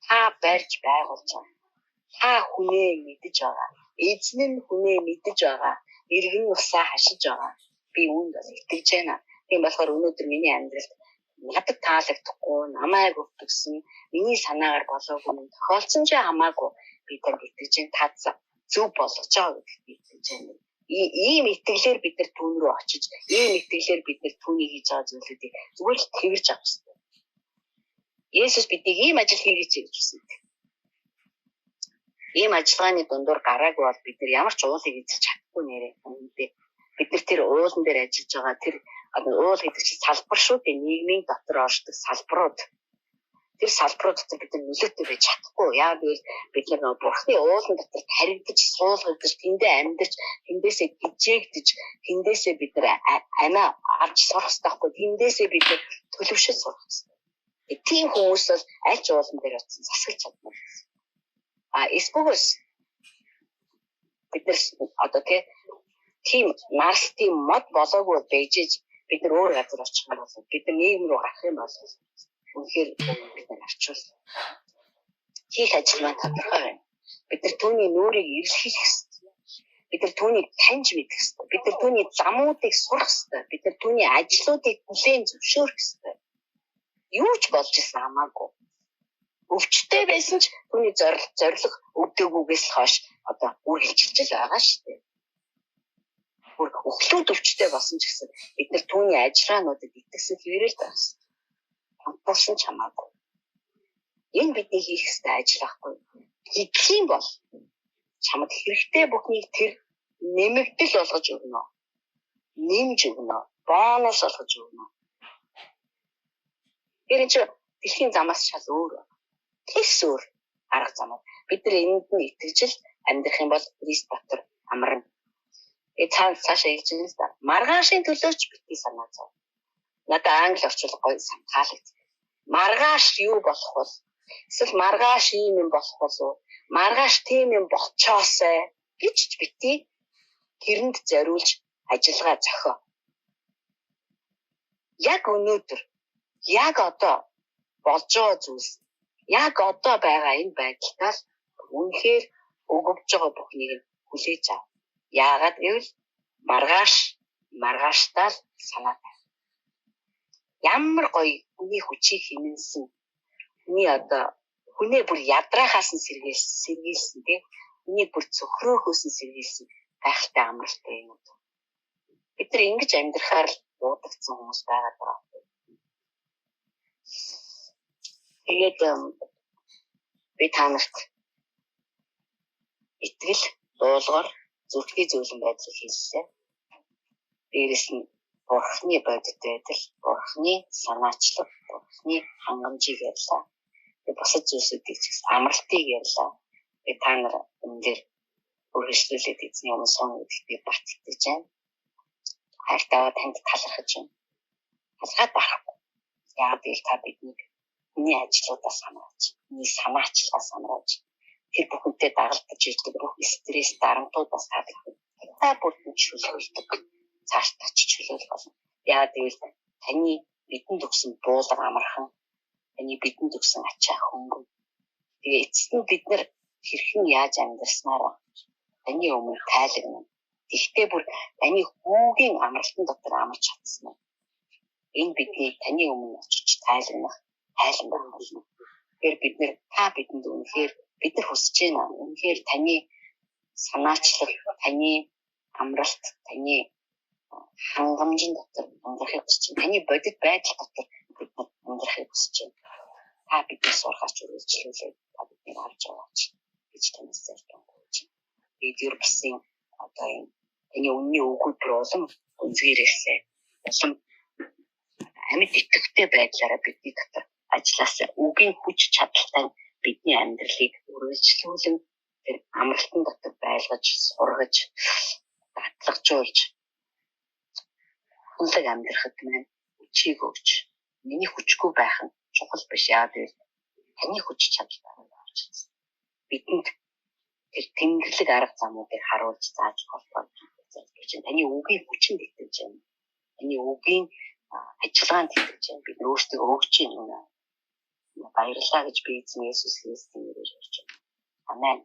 Та барьж байгуулж байгаа. Та хүнээ мэдэж байгаа. Эзэн нь хүнээ мэдэж байгаа. Иргэн усаа хашиж байгаа. Би үүнд бол итгэж байна. Тийм болохоор өнөөдөр миний амьдралд надад таалагдахгүй, намайг өвтгсөн, миний санаагаар болоогүй юм тохиолдсон ч хамаагүй би танд итгэж байна. Та зөв болгож байгаа гэдэгт би итгэж байна. Ийм итгэлээр бид нар түүн рүү очиж, ийм итгэлээр бид нар түүний хийж байгаа зүйлүүдийг зүгээр л тэрж авах хэрэгтэй. Есүс биднийг ийм ажил хийгээч гэж хэлсэн. Ийм ажиллагааны дундуур гараагүй бол бид нар ямар ч уулыг эзэлж чадахгүй нэрээ. Үнэндээ бид нар тэр уулан дээр ажиллаж байгаа тэр уул гэдэг чинь салбар шүү дээ. Нийгмийн дотор оршдог салбарууд. Тэр салбарууд дотор бид нар нөлөөтэй байж чадахгүй. Яг гэвэл бид нар нөгөө Бурхны уулан дотор таригдаж, суулгагдаж, тэндээ амьдарч, тэндээсээ гижээгдэж, тэндээсээ бид нар амиа авч сурах хэрэгтэй байхгүй. Тэндээсээ бид нар төлөвшөж сурах хэрэгтэй. Тийм хүмүүс бол аль ч уулан дээр очсон засаглаж чадна. А эсбөгөөс Бид нар одоо тийм нарсдын мод болоогүй байжээж бид нар өөр газар очих юм бол бид нар нийгэм рүү гарах юм бол үнэхээр бид нар арчуул. Хийх ажил маань тодорхой байна. Бид нар түүний нүрийг эрэлхийлэх ёстой. Бид нар түүнийг таньж мэдэх ёстой. Бид нар түүний замуудыг сурах ёстой. Бид нар түүний ажлуудыг хүлээн зөвшөөрөх ёстой. Юу ч болж исэн хамаагүй. Өвчтэй байсан ч түүний зорилго өвдөөгүйгээс л хойш одоо үргэлжилж л байгаа шүү дээ. Бүр өхлүүд өвчтэй болсон ч гэсэн бид нар түүний ажиллагаануудад итгэсэн хэвээрэл байх ёстой. Хамтарсан ч хамаагүй. Энэ бидний хийх ёстой ажил байхгүй. Хийх юм бол чамд хэрэгтэй бүхнийг тэр нэмэгдэл болгож өгнө. Нэмж өгнө. Бонус болгож өгнө. Тэр чинь дэлхийн замаас шал өөр байна. Тэс өөр арга замууд. Бид нар энд нь итгэж л амьдрах юм бол Христ дотор амарна. Тэгээ цаашаа хэлж байна л да. Маргаашийн төлөөч битгий санаа зов. Надад англи орчуулга гоё таалагдсан. Маргааш юу болох вэ? Эсвэл маргааш ийм юм болох болов? Маргааш тийм юм болчоосай гэж ч битгий тэрэнд зориулж ажиллагаа зохио. Яг өнөөдөр, яг одоо болж байгаа зүйлс, яг одоо байгаа энэ байдалтаас үнэхээр өгөгдөж байгаа бүхнийг нь хүлээж ав. Яагаад гэвэл маргааштай л санаа тавь. Ямар гоё хүний хүчийг хэмнэсэн. Хүний одоо хүнээ бүр ядраахаас нь сэргийлсэн тий. Хүний бүр цөхрөөхөөс нь сэргийлсэн гайхалтай амралтай юм уу. Бид нар ингэж амьдрахаар л дуудагдсан хүмүүс байгаа даа. Тэгээд би та нарт итгэл, дуулгаар, зүрхний зөөлөн байдлыг хэллээ. Дээрээс нь Бурхны бодит байдал, Бурхны санаачлал, Бурхны хангамжийг ярьлаа. Тэгээд бусад зүйлсүүдийг ч гэсэн амралтыг ярьлаа. Тэгээд та нар энэ дээр үргэлжлүүлээд эзний өмнө сууна гэдэгт би бат итгэж байна. Хайртайгаа танд талархаж байна. Талархаад барахгүй. Яагаад гэвэл та биднийг хүний ажлуудаас хамрааж, хүний санаачлалаас хамрааж, тэр бүхэнтэй дагалдаж ирдэг бүх стресс, дарамтуудаас та биднийг та бүртэн чөлөөлдөг. Цаашдаа ч чөлөөлөх болно. Яагаад гэвэл таны бидэнд өгсөн буулга амархан, таны бидэнд өгсөн ачаа хөнгөн. Тэгээ эцэст нь бид нар хэрхэн яаж амьдрснараа таны өмнө тайлагнана. Тэгтээ бүр таны хүүгийн амралтан дотор амарч чадсан уу? Энэ бидний таны өмнө очиж тайлагнах тайлан байх болно. Тэгэхээр бид нэр та бидэнд үнэхээр бид нар хүсэж байна. Үнэхээр таны санаачлал, таны амралт, таны хангамжин дотор амьдрахыг хүсэж байна. Таны бодит байдал дотор бид нар амьдрахыг хүсэж байна. Та бидний сургаач үргэлжлүүлээд та биднийг авч яваач гэж танаас залбирanгуйч. Тэгээд ер бусын одоо энэ таны үнний үгүүд бүр улам гүнзгийрээсэй. Улам амьд итгэвтэй байдлаараа бидний дотор ажилласаа үгийн хүч чадалтай бидний амьдралыг үргэлжлүүлэн тэр амралтан дотор байлгаж, сургаж, датлагжуулж хүнлэг амьдрахад маань хүчийг өгч, миний хүчгүй байх нь чухал биш. Яа гэвэл таны хүч чадал авч чадсан. Бидэнд тэр тэнгэрлэг арга замуудыг харуулж зааж холбоо гэж байна. Таны үгийн хүчинд итгэж байна. Таны үгийн ажиллагаанд итгэж байна. Бид өөрсдөө өгч байна. Баярлалаа гэж би эзэн Есүс Христосийн нэрээр ярьж байна. Амен.